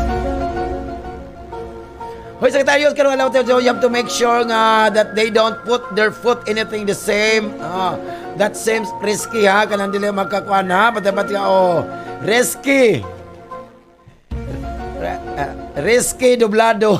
C: Hoy, Secretarios, karon alam mo, you have to make sure nga that they don't put their foot anything the same. Ah, that same risky ha, kanang dili magkakuan ha, pati ka oh. Risky. Risky doblado.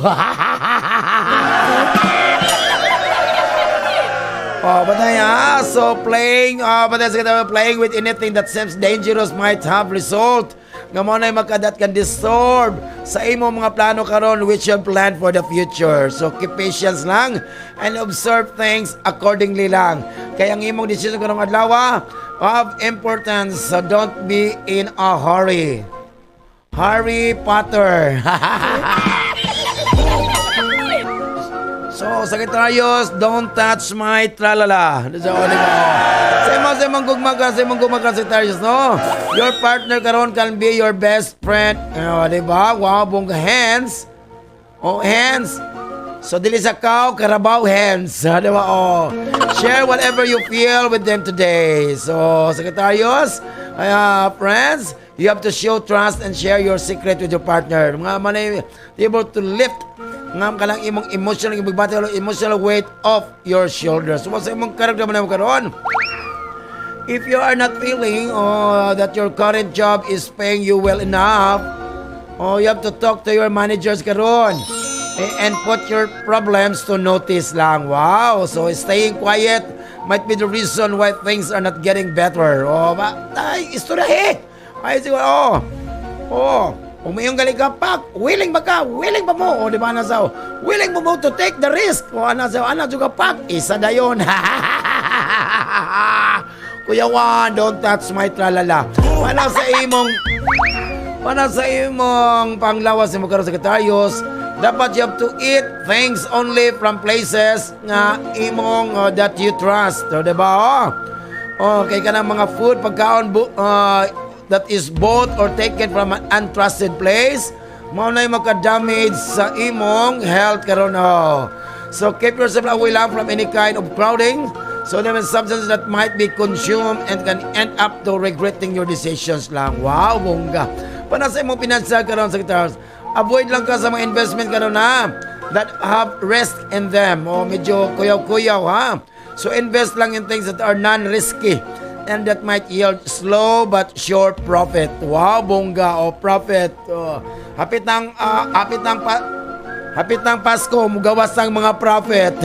C: Oh, but ah, so playing, but that's playing with anything that seems dangerous might have result. Nga mo na makadat kan disturb sa imong mga plano karon which you plan for the future. So keep patience lang and observe things accordingly lang. Kaya ang imong decision karong adlaw of importance, so don't be in a hurry. Harry Potter. So, Sagittarius, don't touch my tralala. So, di ba? Sa imong gugma ka, sa imong gugma ka, Sagittarius, no? Your partner karon can be your best friend. Oh, di ba? Wow, bongga hands. Oh, hands. So, dili sa cow, karabaw hands. Di ba? Oh. Share whatever you feel with them today. So, Sagittarius, friends, you have to show trust and share your secret with your partner. Mga manay, able to lift nga kanang imong emotional ibagbati emotional weight off your shoulders. So, sa imong karakter man karon, if you are not feeling that your current job is paying you well enough, oh, you have to talk to your managers karon and put your problems to notice lang. Wow! So, staying quiet might be the reason why things are not getting better. Oh, ba, ay, istorya eh! Ay, siguro, oh, oh, Umayong gali ka, pak, willing ba ka? Willing ba mo? O, di ba nasa, willing mo mo to take the risk? O, ana sa, ana juga pak, isa dayon. Kuya Juan, don't touch my tralala. Para sa imong panglawas ni karon Sagittarius, dapat you have to eat things only from places nga imong that you trust. So, di ba? Oh. Oh, kay kanang mga food pagkaon that is bought or taken from an untrusted place, mao na maka-damage sa imong health karon oh. So keep yourself away lang from any kind of crowding. So there are substances that might be consumed and can end up to regretting your decisions lang. Wow, bongga. Para sa imong pinansyal karon, Sagittarius, avoid lang ka sa mga investment karon ha that have risk in them. O medyo kuyaw-kuyaw ha. So invest lang in things that are non-risky and that might yield slow but sure profit. Wow, bongga o profit. Oh, hapit ng Pasko, mugawas ang mga profit.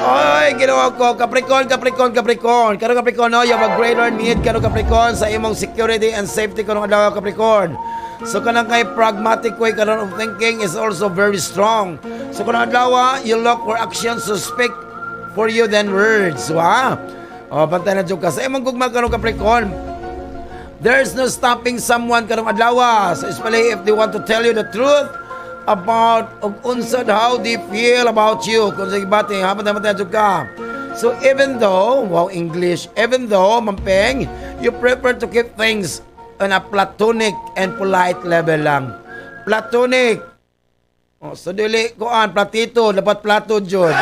C: Oy, ginawa ko. Capricorn, Capricorn, Capricorn. Karon, Capricorn, no, you have a greater need karon, Capricorn, sa imong security and safety karong adlaw, Capricorn. So kanang kay pragmatic way karon of thinking is also very strong. So kanang adlaw, you look for actions to speak for you than words. Wow. O, bantay na jud ka. Sa imong gugma karon, Capricorn, there's no stopping someone karong adlaw. So especially if they want to tell you the truth about og unsa how they feel about you. Kung sa gibati, hapon naman tayo ka. So even though, wow, English, even though, Mampeng, you prefer to keep things on a platonic and polite level lang. Platonic. Oh, so dili kuan platito, dapat plato jud.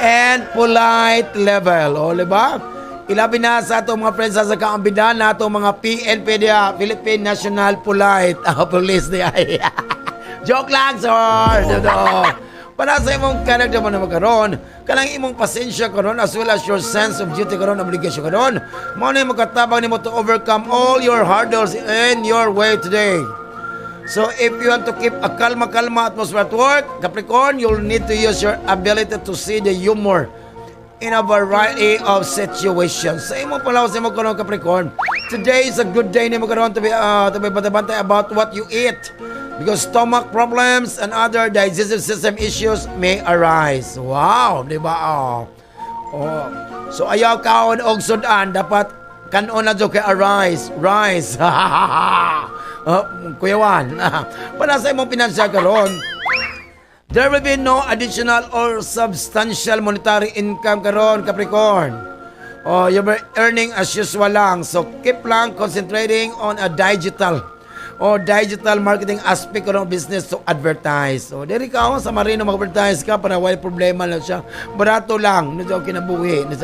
C: And polite level. O, di ba? Ilabi na sa atong mga friends sa kaambidan na atong mga PNP diya, Philippine National Polite. Ah, police diya. Joke lang, sir! Totoo. Para sa imong character mo na magkaroon, kanang imong pasensya karon as well as your sense of duty karon, obligation karon, mao na yung makatabang nimo to overcome all your hurdles in your way today. So if you want to keep a kalma-kalma atmosphere at work, Capricorn, you'll need to use your ability to see the humor in a variety of situations. Sa imong palaw sa imong karon, Capricorn, today is a good day nimo karon to be bantay about what you eat because stomach problems and other digestive system issues may arise. Wow, di ba? Oh. Oh. So ayaw kaon og sudan, dapat kanon na jud kay arise, rise. Oh, kuyawan. Para sa imong pinansyal karon, there will be no additional or substantial monetary income karon, Capricorn. Oh, you'll be earning as usual lang. So keep lang concentrating on a digital or digital marketing aspect karon business to advertise. So diri ka ako sa Marino mag-advertise ka para wala problema lang siya. Barato lang, no kinabuhi. No.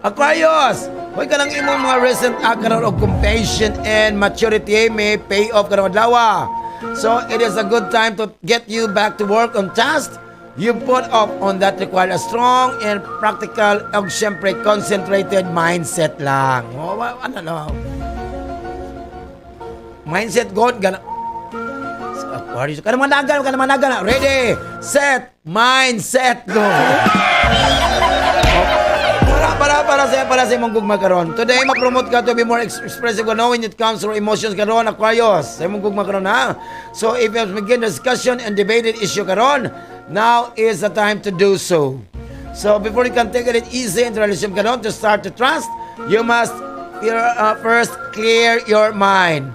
C: Aquarius, hoy, kanang imong mga recent act karon og compassion and maturity may pay off karong adlaw. So it is a good time to get you back to work on task you put off on that require a strong and practical og syempre concentrated mindset lang. Oh, ano no? Mindset god gana. Aquarius, kana managan, kana managan. Ready, set, mindset, go. Para sa imong gugma karon. Today ma-promote ka to be more expressive karon when it comes to emotions karon, Aquarius. Sa imong gugma karon ha. So if you begin discussion and debated issue karon, now is the time to do so. So before you can take it easy in the relationship karon to start to trust, you must first clear your mind.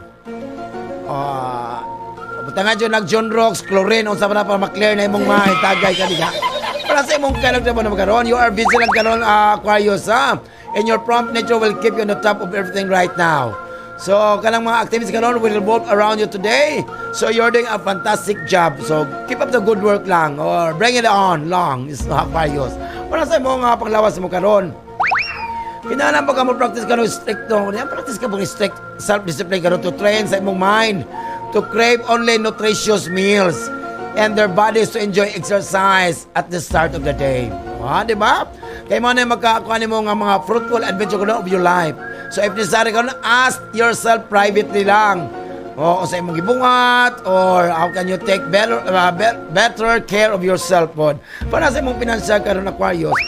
C: Ah, uh, nga dyan nag John Rocks, chlorine, unsa pa na para ma-clear na imong mind, tagay ka diha. Para sa imong character mo na magkaroon, you are vigilant karon, Aquarius, ha? And your prompt nature will keep you on the top of everything right now. So, kanang mga activities karon will revolve around you today. So, you're doing a fantastic job. So, keep up the good work lang or bring it on long, is Aquarius. Para sa imong panglawas mo karon, kinahanglan pa ka mo practice ka ng stricto. Yan, practice ka mo strict self-discipline karon to train sa imong mind to crave only nutritious meals and their bodies to enjoy exercise at the start of the day. Ah, di ba? Kay mo na magkakuha nimo nga mga fruitful adventure karon of your life. So if necessary karon, ask yourself privately lang. O, sa imong gibungat or how can you take better care of yourself pod. Para sa imong financial karon, Aquarius,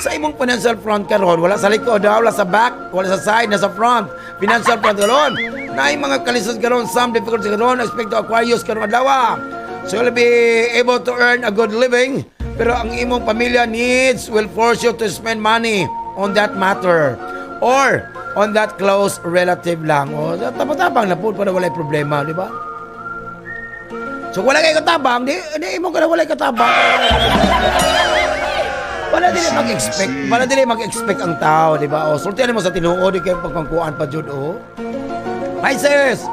C: sa imong financial front karon, wala sa likod, ha, wala sa back, wala sa side, nasa front. Financial front karon. Naay mga kalisod karon, some difficulty karon, expect to Aquarius karon adlaw. So you'll be able to earn a good living, pero ang imong pamilya needs will force you to spend money on that matter or on that close relative lang. O, tabang-tabang na po para walay problema, di ba? So wala kay katabang, di imo ka na walay katabang. Wala dili mag-expect ang tao, di ba? O, sultian mo sa tinuod, di kayo pagpangkuan pa jud, o. Pisces!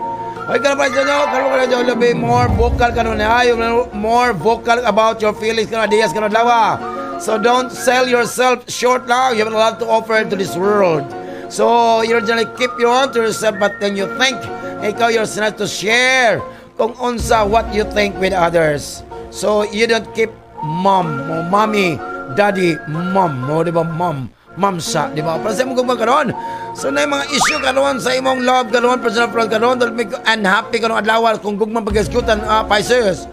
C: Ay, ka na Pisces, no? Karon ka na be more vocal ka nun, ha? You more vocal about your feelings ka ideas ka lawa. So don't sell yourself short lang. You have a lot to offer to this world. So you're gonna keep your own to yourself, but then you think, ikaw yourself to share kung unsa what you think with others. So you don't keep mom o mommy, daddy, mom, mo, di ba, mom? Mom sa, di ba? Para sa imong gugma karon. So na yung mga issue karon sa imong love karon, personal friend karon, that make you unhappy karon adlaw kung gugma pag-executan, Pisces.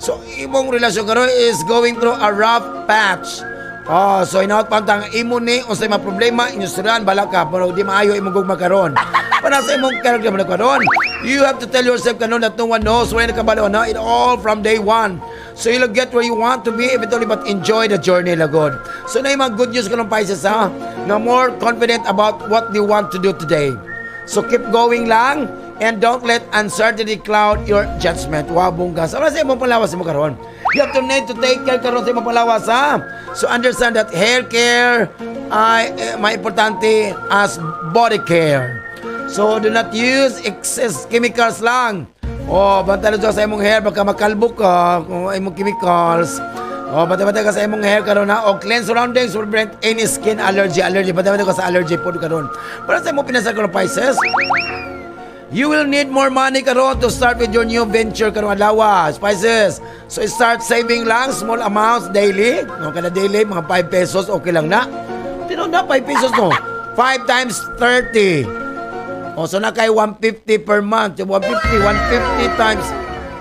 C: So imong relasyon karon is going through a rough patch. Oh, so inaot pa ang imo ni unsay mga problema inyong sudan bala ka pero di maayo imong gugma karon. Para sa imong character mo karon. You have to tell yourself karon that no one knows when kabalo na it all from day one. So you'll get where you want to be eventually, but enjoy the journey lagod. So na yung mga good news karon, Pisces, ha. Nga more confident about what you want to do today. So keep going lang and don't let uncertainty cloud your judgment. Wow, bongga. Sa sa imong palawas mo karon. You have to need to take care karon sa imong palawas, ha. So understand that hair care ay may importante as body care. So do not use excess chemicals lang. Oh, bantay na sa imong hair baka makalbo ka kung imong chemicals. Oh, bantay-bantay ka sa imong hair karon ha. O clean surroundings will prevent any skin allergy. Allergy, bantay-bantay ka sa allergy po karon. Para sa imong pinasal karon, Pisces, you will need more money karon to start with your new venture karon adlaw, Pisces. So start saving lang small amounts daily. No, kada daily mga 5 pesos okay lang na. Tino na 5 pesos, no. 5 times 30. O so na kay 150 per month. Yung 150, 150 times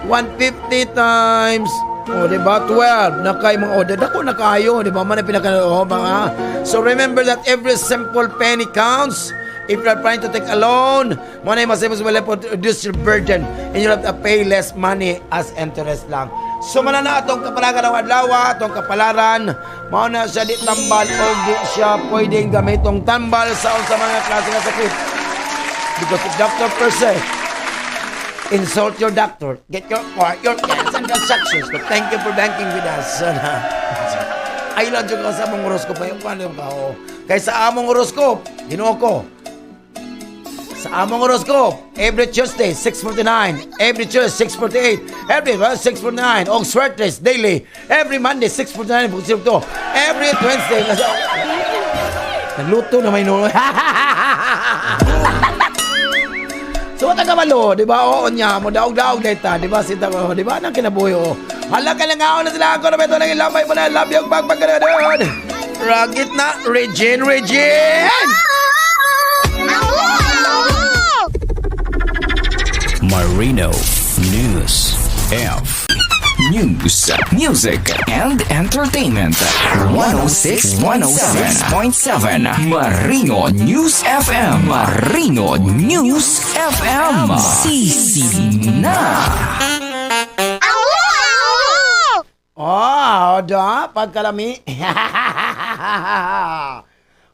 C: 150 times, oh, di ba? 12 na kay mga, oh, dako na kayo, di ba? Man ang pinaka, oh, mga. So remember that every simple penny counts. If you are planning to take a loan, mo na mas will reduce your burden and you'll have to pay less money as interest lang. So man na atong kapalaran ng adlaw, atong kapalaran, mao na siya di tambal o di siya pwedeng gamitong tambal sa unsa mga klase nga sakit. Because if doctor per se, insult your doctor, get your or your plans and transactions. But thank you for banking with us. Ay lang dyan ka sa among horoscope. Ay, paano ka? Oh. Kay sa among horoscope, Ginoo ko, sa among horoscope, every Tuesday, 6:49. Every Tuesday, 6:48. Every, well, 6:49. Og swertes daily. Every Monday, 6:49. 2. Every Wednesday. Kasi, nagluto na may no. So, what ka malo, di ba? Oo niya, mo daog-daog data, di ba? Sita ko, di ba? Nang kinabuhi, oh. Hala ka lang na sila ako na ito nang ilambay mo na love yung pagpagkanood. Ragit na, Regine, Regine!
J: Marino News F. News, music, and entertainment. 106 106.7 Marino News FM. Marino News FM. Sisi na.
C: Oh, da, pagkalami.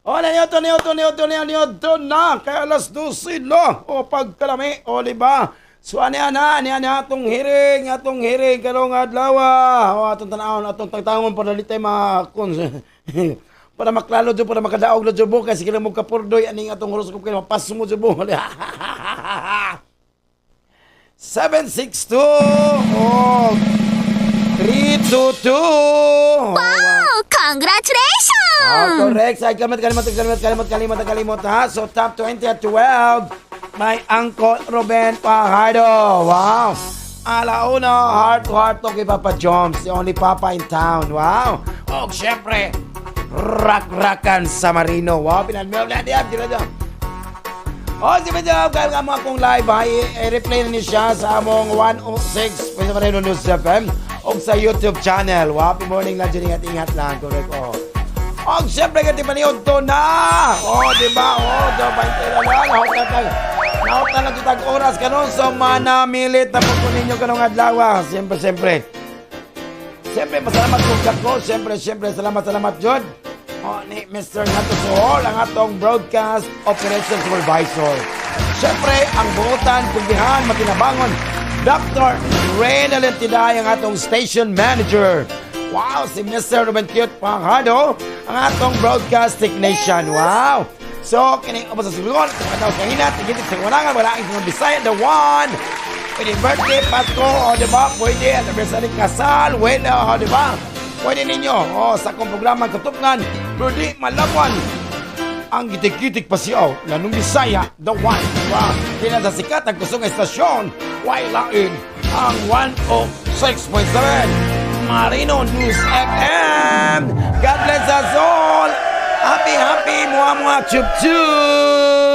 C: Oh, niyo to, niyo to, niyo to, niyo, niyo to na. Kaya alas 12 na. O, pagkalami. O, di ba? So, ani ana, ani ana, atong hiring, karong adlaw. O, atong tanawon, atong tagtangon para di tayo makon. Para maklaro dyan, para makadaog na dyan kasi kailangan mo kapurdoy, aning atong horoscope kayo, mapaso mo dyan 762, oh, 322.
H: Wow! Congratulations!
C: Ah, correct. Sa kalimot, kalimot, kalimot, kalimot, kalimot, kalimot, ha. So, top 20 at 12, my Uncle Ruben Fajardo. Wow. Alauna, heart to heart to kay Papa Joms, the only papa in town. Wow. Oh, syempre, rak-rakan sa Marino. Wow, pinanmil na diyan, diyan. Oh, si Medyo, kaya nga mo akong live, ha, i-replay na ni siya sa among 106 Pwede Marino News FM o sa YouTube channel. Wow, happy morning lang dyan, ingat-ingat lang. Correct, oh. Oh, siyempre, kaya di ba niyo to na? Oh, di ba? Oh, do, 20 na lang. Nahot na tag, nahot na lang tag oras kanon. So, manamilit na po ko ninyo kanong adlaw. Siyempre, siyempre. Siyempre, masalamat kong ko. Siyempre, siyempre, salamat, salamat, Jud. Oh, ni Mr. Nato Suhol, ang atong broadcast operations supervisor. Siyempre, ang buotan, kugihan, matinabangon, Dr. Reynalyn Tiday, ang atong station manager. Wow, si Mr. Ruben Cute Fajardo, ang atong broadcast technician. Wow! So, kini ubos sa Sulugon, sa mga tao sa hinat, tigitik sa kulangan, wala ang mga Bisaya, the one. Pwede birthday, Pasko, o di ba? Pwede, anniversary, kasal, wala, o di ba? Pwede ninyo, o, sa akong programa, katupngan, pero di malawan ang gitik-gitik pasiyaw Landong Bisaya, the one, di ba? Kina sa sikat ang kusog nga estasyon, way lain ang 106.7 Marino News FM. God bless us all. Happy, happy, mua, mua, chup, chup.